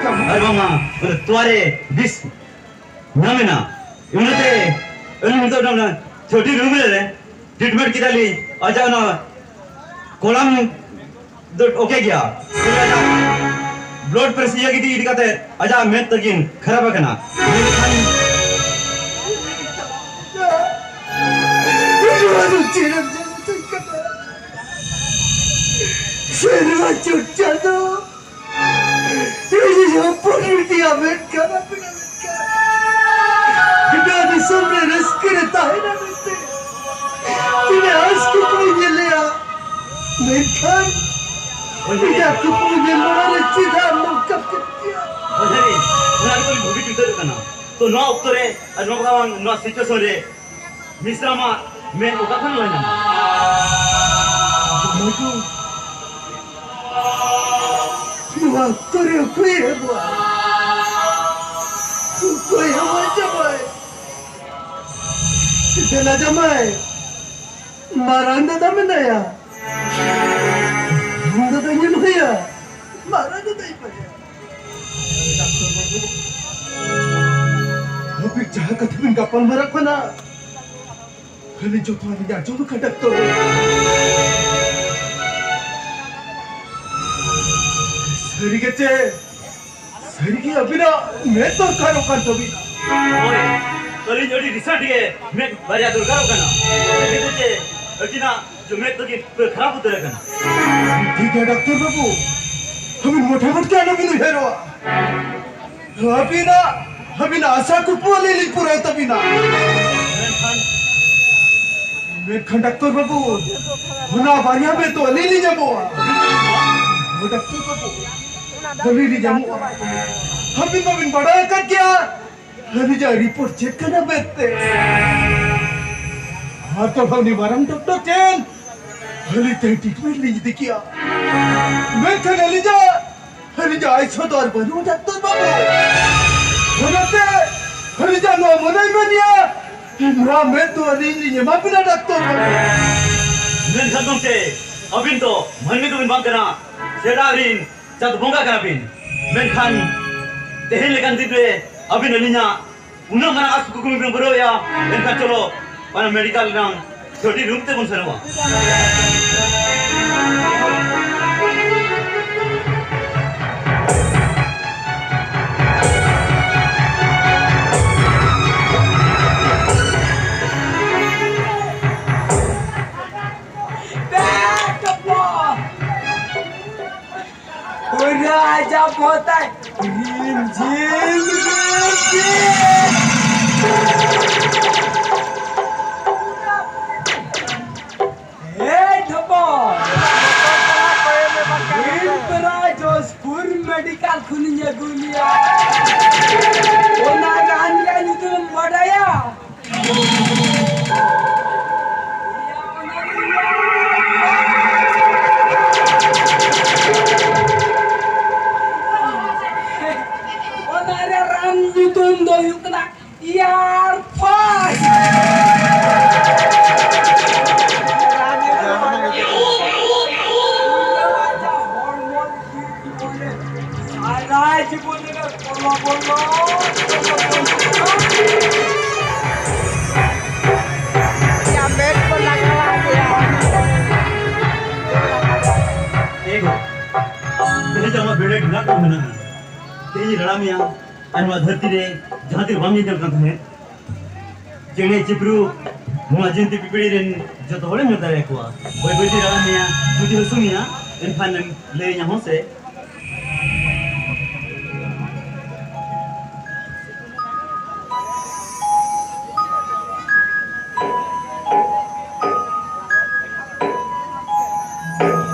ᱟᱨ ᱵᱟᱝᱢᱟ, ᱚᱱᱟ ᱛᱚᱣᱟ ᱨᱮ ᱵᱤᱥ ᱧᱟᱢ ᱮᱱᱟ᱾ ᱚᱱᱟᱛᱮ ᱟᱹᱞᱤᱧ ᱱᱤᱛᱚᱜ ᱚᱱᱟ ᱪᱷᱚᱴᱤ ᱨᱩᱢ ᱨᱮ ᱴᱨᱤᱴᱢᱮᱱᱴ ᱠᱮᱫᱟᱞᱤᱧ᱾ ᱟᱡᱟᱜ ᱚᱱᱟ ᱠᱚᱲᱟᱢ ᱫᱚ ᱳᱠᱮ ᱜᱮᱭᱟ᱾ ᱵᱞᱟᱰ ᱯᱨᱮᱥᱟᱨ ᱤᱭᱟᱹ ᱜᱤᱰᱤ ᱤᱫᱤ ᱠᱟᱛᱮ ᱟᱡᱟᱜ ᱢᱮᱫ ᱛᱟᱹᱠᱤᱱ ᱠᱷᱟᱨᱟᱯ ᱟᱠᱟᱱᱟ᱾ ᱢᱮᱱᱠᱷᱟᱱ ᱱᱚᱣᱟ ᱫᱚ ᱪᱮᱫ ᱮᱢ ᱡᱟᱹᱨᱩᱲ ᱠᱟᱱᱟ? ᱥᱮᱨᱢᱟ ᱪᱩᱴ ᱪᱟᱸᱫᱚ, ᱤᱧᱤᱡ ᱦᱚᱯᱚᱱ ᱵᱤᱴᱤᱭᱟᱜ ᱢᱮᱫ ᱠᱷᱟᱨᱟᱯ ᱮᱱᱟ᱾ ᱵᱤᱴᱟ ᱫᱤᱥᱚᱢ ᱨᱮ ᱨᱟᱹᱥᱠᱟᱹ ᱨᱮ ᱛᱟᱦᱮᱱᱟ ᱢᱮᱱᱛᱮ ᱛᱤᱱᱟᱹᱜ ᱟᱸᱥ ᱠᱩᱠᱢᱩᱧ ᱧᱮᱞ ᱞᱮᱜᱼᱟ, ᱢᱮᱱᱠᱷᱟᱱ ᱵᱤᱴᱟ ᱠᱩᱠᱢᱩ ᱧᱮᱞ ᱢᱟᱲᱟᱝ ᱨᱮ ᱪᱮᱫᱟᱜ ᱱᱚᱝᱠᱟ ᱠᱟᱹᱢᱤᱭᱟ? ᱚᱡᱷᱟᱨᱤ, ᱚᱱᱟ ᱜᱮᱛᱚᱧ ᱵᱷᱟᱹᱵᱤ ᱪᱤᱱᱛᱟᱹᱜ ᱠᱟᱱᱟ᱾ ᱛᱚ, ᱱᱚᱣᱟ ᱚᱠᱛᱚ ᱨᱮ, ᱟᱨ ᱱᱚᱣᱟ, ᱱᱚᱣᱟ situation ᱨᱮ ᱢᱤᱥᱨᱟ ᱢᱟ ᱢᱮᱱ ᱚᱠᱟ ᱠᱷᱚᱱ ᱞᱟᱝ ᱧᱟᱢᱟ? ᱵᱟᱹᱵᱩ, ᱱᱚᱣᱟ ᱚᱠᱛᱚ ᱨᱮ ᱚᱠᱚᱭ ᱮ ᱮᱢᱚᱜᱼᱟ? ᱚᱠᱚᱭ ᱮ ᱮᱢᱚᱜᱼᱟ ᱡᱟᱢᱟᱭ? ᱫᱮᱞᱟ ᱡᱟᱢᱟᱭ, ᱢᱟᱨᱟᱝ ᱫᱟᱫᱟ ᱢᱮᱱᱟᱭᱟ᱾ ᱢᱟᱨᱟᱝ ᱫᱟᱫᱟ ᱧᱮᱞ ᱦᱩᱭᱟ᱾ ᱢᱟᱨᱟᱝ ᱫᱟᱫᱟ ᱤᱧ ᱯᱟᱸᱡᱟᱭᱟ᱾ ᱰᱟᱠᱛᱚᱨ ᱵᱟᱹᱵᱩ, ᱟᱹᱵᱤᱱ ᱡᱟᱦᱟᱸ ᱠᱟᱛᱷᱟ ᱵᱤᱱ ᱜᱟᱯᱟᱞ ᱢᱟᱨᱟᱜ ᱠᱟᱱᱟ, ᱟᱹᱞᱤᱧ ᱡᱚᱛᱚᱣᱟᱜ ᱞᱤᱧ ᱟᱸᱡᱚᱢ ᱟᱠᱟᱫ, ᱰᱟᱠᱛᱚᱨ ᱵᱟᱹᱵᱩ᱾ ᱥᱟᱹᱨᱤ ᱜᱮ ᱪᱮ? ᱥᱟᱹᱨᱤ ᱜᱮ ᱟᱹᱵᱤᱱᱟᱜ ᱢᱮᱫ ᱫᱚᱨᱠᱟᱨᱚᱜ ᱠᱟᱱ ᱛᱟᱹᱵᱤᱱᱟ? ᱦᱳᱭ, ᱟᱹᱞᱤᱧ ᱟᱹᱰᱤ ᱨᱤᱥᱮᱱᱴ ᱜᱮ ᱢᱮᱫ ᱵᱟᱨᱭᱟ ᱫᱚᱨᱠᱟᱨᱚᱜ ᱠᱟᱱᱟ᱾ ᱚᱱᱟ ᱠᱷᱟᱹᱛᱤᱨ ᱛᱮ ᱟᱹᱠᱤᱱᱟᱜ ᱢᱮᱫ ᱫᱚ ᱠᱤᱱ ᱯᱩᱨᱟᱹ ᱠᱷᱟᱨᱟᱯ ᱩᱛᱟᱹᱨ ᱟᱠᱟᱱᱟ᱾ ᱴᱷᱤᱠ ᱜᱮᱭᱟ, ᱰᱟᱠᱛᱚᱨ ᱵᱟᱹᱵᱩ, ᱟᱹᱵᱤᱱ ᱢᱚᱴᱷᱮ ᱢᱚᱴᱷᱮ ᱟᱞᱚᱵᱤᱱ ᱩᱭᱦᱟᱹᱨᱚᱜᱼᱟ᱾ ᱟᱹᱵᱤᱱᱟᱜ, ᱟᱹᱵᱤᱱᱟᱜ ᱟᱥᱟ ᱠᱩᱠᱢᱩ ᱟᱹᱞᱤᱧ ᱞᱤᱧ ᱯᱩᱨᱟᱹᱣ ᱛᱟᱹᱵᱤᱱᱟ᱾ ᱢᱮᱱᱠᱷᱟᱱ ᱢᱮᱱᱠᱷᱟᱱ ᱰᱟᱠᱛᱚᱨ ᱵᱟᱹᱵᱩ, ᱚᱱᱟ ᱵᱟᱨᱭᱟ ᱢᱮᱫ ᱫᱚ ᱟᱹᱞᱤᱧ ᱞᱤᱧ ᱮᱢᱚᱜᱼᱟ᱾ ᱦᱳᱭ ᱰᱟᱠᱛᱚᱨ ᱵᱟᱹᱵᱩ, ᱟᱹᱞᱤᱧ ᱞᱤᱧ ᱮᱢᱚᱜᱼᱟ᱾ ᱟᱹᱵᱤᱱ ᱢᱟᱵᱤᱱ ᱵᱟᱰᱟᱭ ᱟᱠᱟᱫ ᱜᱮᱭᱟ, ᱟᱹᱞᱤᱧᱟᱜ ᱨᱤᱯᱳᱨᱴ ᱪᱮᱫ ᱠᱟᱱᱟ ᱢᱮᱱᱛᱮ᱾ ᱟᱨ ᱛᱚ ᱩᱱᱤ ᱢᱟᱨᱟᱝ ᱰᱚᱠᱴᱚᱨ ᱴᱷᱮᱱ ᱟᱹᱞᱤᱧ ᱛᱮ ᱴᱨᱤᱴᱢᱮᱱᱴ ᱞᱤᱧ ᱤᱫᱤ ᱠᱮᱭᱟ, ᱢᱮᱱᱠᱷᱟᱱ ᱟᱹᱞᱤᱧᱟᱜ ᱟᱹᱞᱤᱧᱟᱜ ᱟᱭᱥᱚ ᱫᱚ ᱟᱨ ᱵᱟᱹᱱᱩᱜᱼᱟ, ᱰᱟᱠᱛᱚᱨ ᱵᱟᱹᱵᱩ᱾ ᱚᱱᱟᱛᱮ ᱟᱹᱞᱤᱧᱟᱜ ᱱᱚᱣᱟ ᱢᱚᱱᱮᱭ ᱢᱮᱱᱮᱜᱼᱟ, ᱱᱚᱣᱟ ᱢᱮᱫ ᱫᱚ ᱟᱹᱞᱤᱧ ᱞᱤᱧ ᱮᱢᱟ ᱵᱤᱱᱟ, ᱰᱟᱠᱛᱚᱨ ᱵᱟᱹᱵᱩ᱾ ᱢᱮᱱᱠᱷᱟᱱ ᱜᱚᱢᱠᱮ, ᱟᱹᱵᱤᱱ ᱫᱚ ᱢᱟᱹᱱᱢᱤ ᱫᱚᱵᱤᱱ ᱵᱟᱝ ᱠᱟᱱᱟ, ᱥᱮᱫᱟᱭ ᱨᱤᱱ ᱪᱟᱸᱫ ᱵᱚᱸᱜᱟ ᱠᱟᱱᱟ ᱵᱤᱱ᱾ ᱢᱮᱱᱠᱷᱟᱱ ᱛᱮᱦᱮᱧ ᱞᱮᱠᱟᱱ ᱫᱤᱱ ᱨᱮ ᱟᱹᱵᱤᱱ ᱟᱹᱞᱤᱧᱟᱜ ᱩᱱᱟᱹᱜ ᱢᱟᱨᱟᱝ ᱟᱥ ᱠᱩᱠᱢᱩ ᱵᱤᱱ ᱯᱩᱨᱟᱹᱣᱮᱜᱼᱟ, ᱮᱱᱠᱷᱟᱱ ᱪᱚᱞᱚ, ᱚᱱᱟ ᱢᱮᱰᱤᱠᱮᱞ ᱨᱮᱱᱟᱝ ᱪᱷᱩᱴᱤ ᱨᱩᱢ ᱛᱮᱵᱚᱱ ᱥᱮᱱᱚᱜᱼᱟ᱾ ᱯᱩᱨᱟᱹ ᱟᱡᱟᱜ ᱯᱚᱛᱟᱭ ᱨᱤᱢ ᱡᱷᱤᱢ ᱨᱤᱢ ᱡᱷᱤᱢ᱾ ᱮᱭ ᱴᱷᱚᱯᱚ, ᱤᱧ ᱯᱨᱟᱭ ᱡᱚᱥᱯᱩᱨ ᱢᱮᱰᱤᱠᱮᱞ ᱠᱷᱚᱱᱤᱧ ᱟᱹᱜᱩ ᱞᱮᱭᱟ᱾ ᱚᱱᱟ ᱨᱟᱱ ᱨᱮᱭᱟᱜ ᱧᱩᱛᱩᱢᱮᱢ ᱵᱟᱰᱟᱭᱟ? ᱚᱱᱟ ᱨᱮ ᱨᱟᱱ ᱧᱩᱛᱩᱢ ᱫᱚ ᱦᱩᱭᱩᱜ ᱠᱟᱱᱟ ᱮᱭᱟᱨ ᱯᱷᱳᱨᱥ᱾ ᱢᱮᱱᱟᱜ ᱛᱟᱢ ᱢᱮᱱᱟᱜᱼᱟ᱾ ᱛᱮᱦᱮᱧ ᱨᱟᱲᱟ ᱢᱮᱭᱟ, ᱟᱨ ᱱᱚᱣᱟ ᱫᱷᱟᱹᱨᱛᱤ ᱨᱮ ᱡᱟᱦᱟᱸ ᱛᱤᱱᱟᱹᱜ ᱵᱟᱢ ᱧᱮᱞ ᱧᱟᱢ ᱠᱟᱱ ᱛᱟᱦᱮᱸᱫ, ᱪᱮᱬᱮ ᱪᱤᱯᱨᱩ, ᱱᱚᱣᱟ ᱡᱤᱱᱛᱤ ᱯᱤᱯᱤᱲᱤ ᱨᱮᱱ ᱡᱚᱛᱚ ᱦᱚᱲᱮᱢ ᱧᱮᱞ ᱫᱟᱲᱮᱭᱟᱠᱚᱣᱟ᱾ ᱵᱟᱹᱭ ᱵᱟᱹᱭ ᱛᱮ ᱨᱟᱲᱟ ᱢᱮᱭᱟ, ᱡᱩᱫᱤ ᱦᱟᱹᱥᱩ ᱢᱮᱭᱟ, ᱮᱱᱠᱷᱟᱱᱮᱢ ᱞᱟᱹᱭᱟᱹᱧᱟ, ᱦᱚᱸ ᱥᱮ?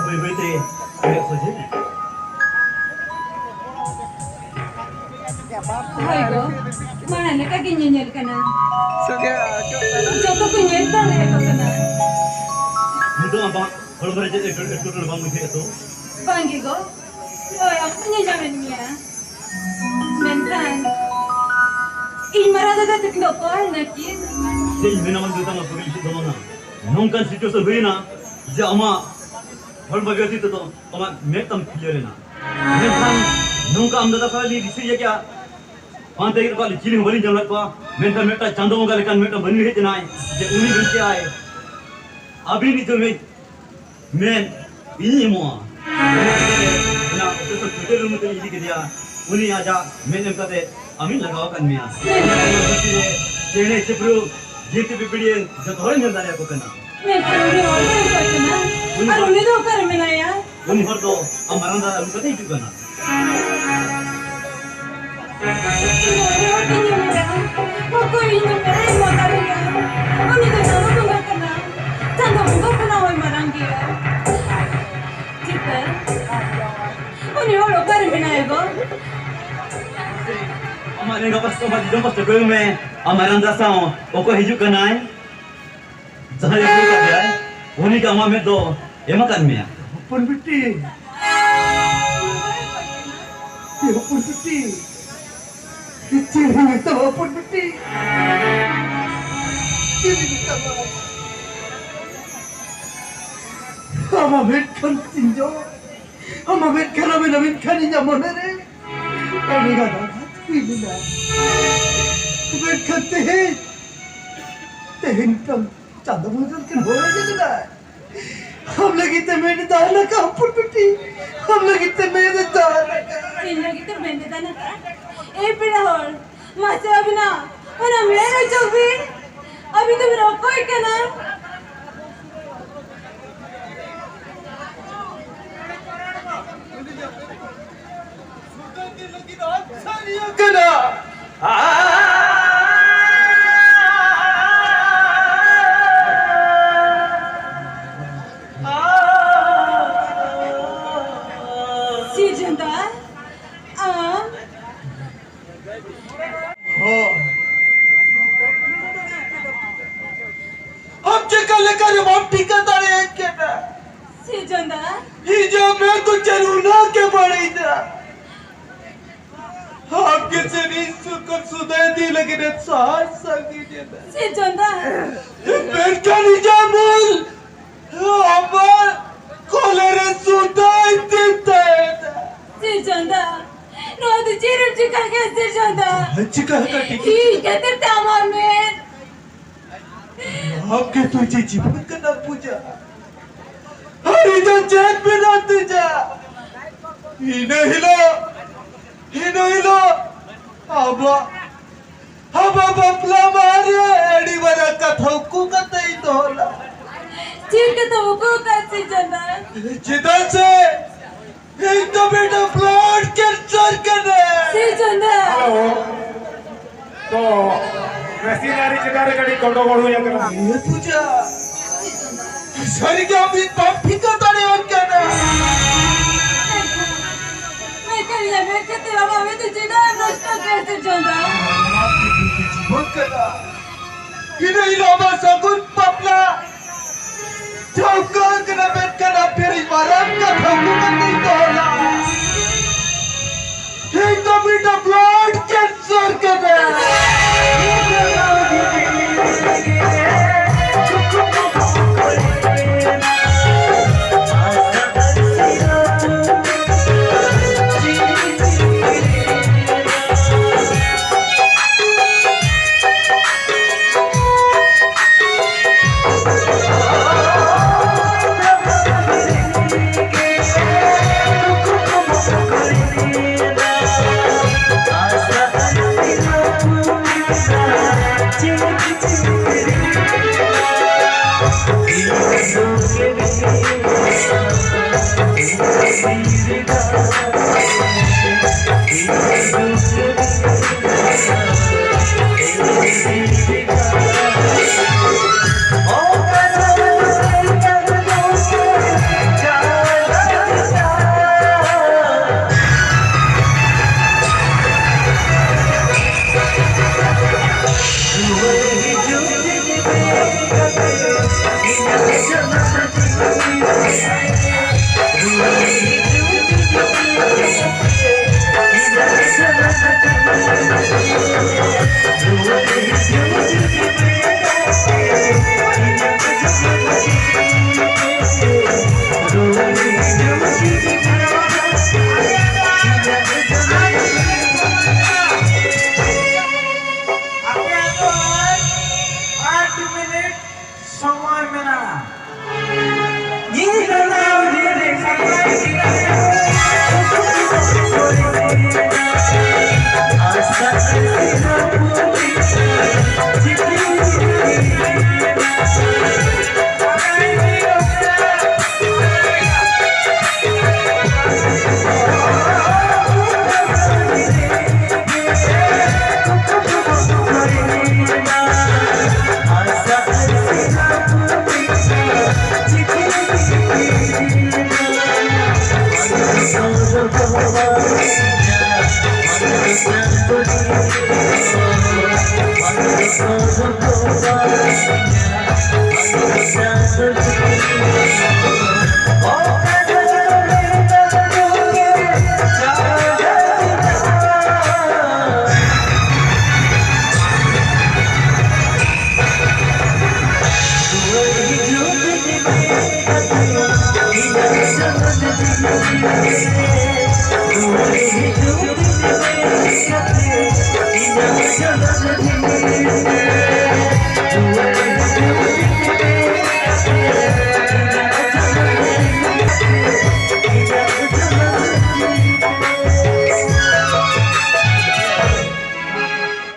ᱵᱟᱹᱭ ᱵᱟᱹᱭ ᱛᱮ ᱠᱚᱭᱚᱜ ᱥᱚᱡᱷᱮ ᱢᱮ᱾ ᱦᱳᱭ ᱜᱚ, ᱢᱟᱲᱟᱝ ᱞᱮᱠᱟ ᱜᱮ ᱧᱮᱧᱮᱞ ᱠᱟᱱᱟ᱾ ᱡᱚᱛᱚ ᱠᱚ ᱧᱮᱞ ᱫᱟᱲᱮᱭᱟᱠᱚ ᱠᱟᱱᱟ᱾ ᱱᱤᱛᱚᱜ ᱟᱢᱟᱜ ᱦᱚᱲᱢᱚ ᱨᱮ ᱪᱮᱫ ᱮᱴᱠᱮ-, ᱮᱴᱠᱮᱴᱚᱬᱮ ᱵᱟᱢ ᱵᱩᱡᱷᱟᱹᱣᱮᱫᱼᱟ ᱛᱚ? ᱵᱟᱝ ᱜᱮ ᱜᱚ, ᱱᱚᱜᱼᱚᱭ ᱟᱢ ᱠᱚ ᱧᱮᱞ ᱧᱟᱢᱮᱫ ᱢᱮᱭᱟ᱾ ᱢᱮᱱᱠᱷᱟᱱ ᱤᱧ ᱢᱟᱨᱟᱝ ᱫᱟᱫᱟ ᱛᱟᱹᱠᱤᱱ ᱫᱚ ᱚᱠᱚᱭ ᱱᱟᱹᱠᱤᱱ? ᱪᱮᱫ ᱤᱧ ᱢᱮᱱᱟ ᱵᱟᱝ ᱢᱮᱛᱟᱢᱟ, ᱯᱟᱹᱜᱤᱞ ᱪᱮᱫ ᱫᱚ ᱵᱟᱝᱟ᱾ ᱱᱚᱝᱠᱟᱱ situation ᱦᱩᱭᱮᱱᱟ ᱡᱮ ᱟᱢᱟᱜ ᱦᱚᱲᱢᱚ ᱵᱮᱛᱷᱤᱛ ᱛᱮᱫᱚ ᱟᱢᱟᱜ ᱢᱮᱫ ᱛᱟᱢ clear ᱮᱱᱟ᱾ ᱢᱮᱱᱠᱷᱟᱱ ᱱᱚᱝᱠᱟ ᱟᱢ ᱫᱟᱫᱟ ᱥᱟᱞᱟᱜ ᱞᱤᱧ ᱨᱤᱥᱤ ᱤᱭᱟᱹ ᱠᱮᱜᱼᱟ, ᱯᱟᱱᱛᱮ ᱠᱮᱫ ᱠᱚᱣᱟ ᱞᱤᱧ, ᱪᱤᱞᱤ ᱦᱚᱸ ᱵᱟᱹᱞᱤᱧ ᱧᱟᱢ ᱞᱮᱫ ᱠᱚᱣᱟ᱾ ᱢᱮᱱᱠᱷᱟᱱ ᱢᱤᱫᱴᱟᱝ ᱪᱟᱸᱫᱚ ᱵᱚᱸᱜᱟ ᱞᱮᱠᱟᱱ ᱢᱤᱫᱴᱟᱝ ᱢᱟᱹᱱᱢᱤ ᱦᱮᱡ ᱮᱱᱟᱭ, ᱡᱮ ᱩᱱᱤ ᱢᱮᱱ ᱠᱮᱜᱼᱟᱭ, "ᱟᱹᱵᱤᱱ ᱱᱤᱛᱚᱜ ᱢᱤᱫ ᱢᱮᱫ ᱤᱧᱤᱧ ᱮᱢᱚᱜᱼᱟ᱾" ᱚᱱᱟ ᱚᱯᱟᱨᱮᱥᱚᱱ ᱛᱷᱤᱭᱮᱴᱟᱨ ᱨᱩᱢ ᱛᱮ ᱤᱫᱤ ᱠᱮᱫᱮᱭᱟ᱾ ᱩᱱᱤ ᱟᱡᱟᱜ ᱢᱮᱫ ᱮᱢ ᱠᱟᱛᱮ ᱟᱢᱤᱧ ᱞᱟᱜᱟᱣ ᱟᱠᱟᱫ ᱢᱮᱭᱟ᱾ ᱫᱷᱟᱹᱨᱛᱤ ᱨᱮ ᱪᱮᱬᱮ ᱪᱤᱯᱨᱩ, ᱡᱤᱱᱛᱤ ᱯᱤᱯᱤᱲᱤ ᱡᱚᱛᱚ ᱦᱚᱲᱮᱢ ᱧᱮᱞ ᱫᱟᱲᱮᱭᱟᱠᱚ ᱠᱟᱱᱟ᱾ ᱢᱮᱱᱠᱷᱟᱱ ᱩᱱᱤ ᱦᱚᱲ ᱫᱚ ᱚᱠᱚᱭ ᱠᱟᱱᱟ? ᱩᱱᱤ ᱟᱨ ᱦᱚᱲ ᱩᱱᱤ ᱫᱚ ᱚᱠᱟᱨᱮ ᱢᱮᱱᱟᱭᱟ? ᱩᱱᱤ ᱦᱚᱲ ᱫᱚ ᱟᱢ ᱢᱟᱨᱟᱝ ᱫᱟᱫᱟ ᱟᱹᱜᱩ ᱠᱟᱛᱮ ᱦᱤᱡᱩᱜ ᱠᱟᱱᱟ᱾ ᱤᱧ ᱩᱱᱤ ᱦᱚᱲ ᱵᱟᱹᱧ ᱧᱮᱞᱮᱭᱟ᱾ ᱚᱠᱚᱭ ᱤᱧ ᱫᱚ ᱢᱮᱨᱚᱢ ᱵᱚᱸᱜᱟ ᱠᱟᱱᱟ? ᱩᱱᱤ ᱫᱚ ᱪᱟᱸᱫᱚ ᱵᱚᱸᱜᱟ ᱠᱟᱱᱟ᱾ ᱪᱟᱸᱫᱚ ᱵᱚᱸᱜᱟ ᱠᱷᱚᱱᱟᱜ ᱦᱚᱸᱭ ᱢᱟᱨᱟᱝ ᱜᱮᱭᱟ᱾ ᱪᱤᱛᱟᱹ, ᱩᱱᱤ ᱦᱚᱲ ᱚᱠᱟᱨᱮ ᱢᱮᱱᱟᱭᱟ ᱜᱚ? ᱟᱢᱟᱜ ᱞᱮᱸᱜᱟ ᱯᱟᱥᱴᱟ, ᱟᱢᱟᱜ ᱡᱚᱡᱚᱢ ᱯᱟᱥᱴᱟ ᱠᱚᱭᱚᱜ ᱢᱮ᱾ ᱟᱢ ᱢᱟᱨᱟᱝ ᱫᱟᱫᱟ ᱥᱟᱶ ᱚᱠᱚᱭ ᱦᱤᱡᱩᱜ ᱠᱟᱱᱟᱭ? ᱡᱟᱦᱟᱸᱭ ᱟᱹᱜᱩ ᱠᱟᱫᱮᱭᱟᱭ, ᱩᱱᱤ ᱜᱮ ᱟᱢᱟᱜ ᱢᱮᱫ ᱫᱚ ᱮᱢ ᱟᱠᱟᱫ ᱢᱮᱭᱟ᱾ ᱦᱚᱯᱚᱱ ᱵᱤᱴᱤ, ᱮ ᱦᱚᱯᱚᱱ ᱵᱤᱴᱤ, ᱪᱮᱫ ᱤᱧ ᱢᱮᱛᱟᱢᱟ ᱦᱚᱯᱚᱱ ᱵᱤᱴᱤ? ᱪᱮᱫ ᱤᱧ ᱢᱮᱛᱟᱢᱟ? ᱟᱢᱟᱜ ᱢᱮᱫ ᱠᱷᱚᱱ ᱛᱤᱧ ᱡᱚ, ᱟᱢᱟᱜ ᱢᱮᱫ ᱠᱷᱟᱨᱟᱯ ᱮᱱᱟ, ᱢᱮᱱᱠᱷᱟᱱ ᱤᱧᱟᱜ ᱢᱚᱱᱮ ᱨᱮ ᱟᱹᱰᱤ ᱜᱟᱱ ᱟᱜᱷᱟᱛ ᱦᱩᱭ ᱞᱮᱱᱟ᱾ ᱢᱮᱱᱠᱷᱟᱱ ᱛᱮᱦᱮᱧ, ᱛᱮᱦᱮᱧ ᱛᱟᱢ ᱪᱟᱸᱫᱚ ᱵᱚᱸᱜᱟ ᱞᱮᱠᱟᱱ ᱦᱚᱲ ᱦᱮᱡ ᱮᱱᱟᱭ᱾ ᱟᱢ ᱞᱟᱹᱜᱤᱫ ᱛᱮ ᱢᱮᱱ ᱮᱫᱟ ᱦᱟᱱᱟ ᱠᱟ ᱦᱚᱯᱚᱱ ᱵᱤᱴᱤ, ᱟᱢ ᱞᱟᱹᱜᱤᱫ ᱛᱮ ᱢᱮᱱ ᱮᱫᱟ ᱦᱟᱱᱟ ᱠᱟ᱾ ᱤᱧ ᱞᱟᱹᱜᱤᱫ ᱛᱮ ᱢᱮᱱ ᱮᱫᱟ ᱦᱟᱱᱟ ᱠᱟ᱾ ᱮ ᱯᱮᱲᱟ ᱦᱚᱲ, ᱢᱟᱥᱮ ᱟᱹᱵᱤᱱᱟᱜ ᱚᱱᱟ ᱢᱮᱫ ᱚᱪᱚᱜ ᱵᱤᱱ᱾ ᱟᱹᱵᱤᱱ ᱫᱚᱵᱤᱱ ᱚᱠᱚᱭ ᱠᱟᱱᱟ? ᱠᱟᱱᱟ᱾ ᱥᱤᱨᱡᱚᱱ ᱫᱟ, ᱟᱢ? ᱦᱚᱸ᱾ ᱟᱢ ᱪᱮᱠᱟ ᱞᱮᱠᱟᱨᱮ ᱵᱟᱢ ᱴᱷᱤᱠᱟᱹ ᱫᱟᱲᱮᱭᱟᱹᱧ ᱠᱟᱱᱟ? ᱥᱤᱨᱡᱚᱱ ᱫᱟ᱾ ᱤᱧᱟᱹᱜ ᱢᱮᱫ ᱫᱚ ᱪᱮᱫ ᱩᱱᱟᱹᱜ ᱜᱮ ᱵᱟᱹᱲᱤᱡᱟ? ᱟᱢ ᱜᱮ ᱥᱮ ᱤᱧ ᱥᱩᱨ ᱠᱷᱚᱱ ᱥᱩᱫᱷᱟᱹ ᱤᱫᱤ ᱞᱟᱹᱜᱤᱫ ᱮᱢ ᱥᱟᱦᱟᱨ ᱥᱟᱺᱜᱤᱧ ᱮᱱᱟ᱾ ᱥᱤᱨᱡᱚᱱ ᱫᱟ᱾ ᱢᱮᱱᱠᱷᱟᱱ ᱤᱧᱟᱹᱜ ᱢᱩᱞ ᱟᱢᱟᱜ ᱠᱚᱞᱮ ᱨᱮ ᱥᱩᱫᱷᱟᱹ ᱤᱫᱤ ᱛᱟᱦᱮᱱᱟ᱾ ᱥᱤᱨᱡᱚᱱ ᱫᱟ, ᱱᱚᱣᱟ ᱫᱚ ᱪᱮᱫ ᱮᱢ ᱪᱤᱠᱟᱹ ᱠᱮᱫ ᱥᱤᱨᱡᱚᱱ ᱫᱟ? ᱪᱤᱠᱟᱹ ᱟᱠᱟᱫ ᱴᱷᱤᱠ ᱤᱧ ᱠᱷᱟᱹᱛᱤᱨ ᱛᱮ ᱟᱢᱟᱜ ᱢᱮᱫ ᱟᱢ ᱜᱮ ᱛᱩᱡᱮ ᱡᱤᱵᱚᱱ ᱠᱟᱱᱟ ᱯᱩᱡᱟ᱾ ᱟᱨ ᱤᱧ ᱫᱚ ᱪᱮᱫ ᱢᱮᱱᱟᱜ ᱛᱤᱧᱟ? ᱤᱱᱟᱹ ᱦᱤᱞᱳᱜ, ᱤᱱᱟᱹ ᱦᱤᱞᱳᱜ ᱟᱵᱚ, ᱟᱵᱚ ᱵᱟᱯᱞᱟ ᱢᱟᱦᱟ ᱨᱮ ᱟᱹᱰᱤ ᱢᱟᱨᱟᱝ ᱠᱟᱛᱷᱟ ᱩᱠᱩ ᱠᱟᱛᱮ ᱤᱧ ᱫᱚᱦᱚ ᱞᱮᱫᱟ᱾ ᱪᱮᱫ ᱠᱟᱛᱷᱟ ᱩᱠᱩ ᱠᱟᱛᱮ ᱪᱮᱫ ᱡᱟᱱᱟ? ᱪᱮᱫᱟᱜ ᱥᱮ ᱤᱧ ᱫᱚ ᱢᱤᱫᱴᱟᱝ blood cancer ᱠᱟᱱᱟ᱾ ᱥᱤᱨᱡᱚᱱ ᱫᱟ᱾ ᱦᱮᱞᱳ᱾ ᱛᱚ, ᱢᱮᱥᱤᱱᱟᱨᱤ ᱪᱮᱛᱟᱱ ᱨᱮ ᱠᱟᱹᱴᱤᱡ ᱜᱚᱱᱰᱚᱜᱳᱞ ᱦᱩᱭ ᱟᱠᱟᱱᱟ᱾ ᱱᱤᱭᱟᱹ ᱯᱩᱡᱟ᱾ ᱥᱟᱹᱨᱤ ᱜᱮ ᱟᱢ ᱤᱧ ᱵᱟᱢ ᱴᱷᱤᱠᱟᱹ ᱫᱟᱲᱮᱭᱟᱜ ᱠᱟᱱᱟ᱾ ᱢᱮᱱᱠᱷᱟᱱ ᱤᱧᱟᱹᱜ ᱢᱮᱫ ᱠᱷᱟᱹᱛᱤᱨ ᱟᱢᱟᱜ ᱢᱮᱫ ᱫᱚ ᱪᱮᱫᱟᱜ ᱮᱢ ᱱᱚᱥᱴᱚ ᱠᱮᱫᱟ ᱥᱤᱨᱡᱚᱱ ᱫᱟ? ᱡᱤᱵᱚᱱ ᱠᱟᱱᱟ᱾ ᱤᱱᱟᱹ ᱦᱤᱞᱳᱜ ᱟᱵᱚᱣᱟᱜ ᱥᱟᱹᱜᱩᱱ ᱵᱟᱯᱞᱟ ᱴᱷᱟᱹᱣᱠᱟᱹ ᱠᱟᱱᱟ, ᱢᱮᱱᱠᱷᱟᱱ ᱟᱯᱮ ᱨᱮᱱ ᱢᱟᱨᱟᱝ ᱠᱟᱛᱷᱟ ᱠᱚ ᱠᱟᱛᱮᱧ ᱫᱚᱦᱚ ᱞᱮᱫᱟ᱾ ᱤᱧ ᱫᱚ ᱢᱤᱫᱴᱟᱝ blood cancer ᱠᱟᱱᱟ᱾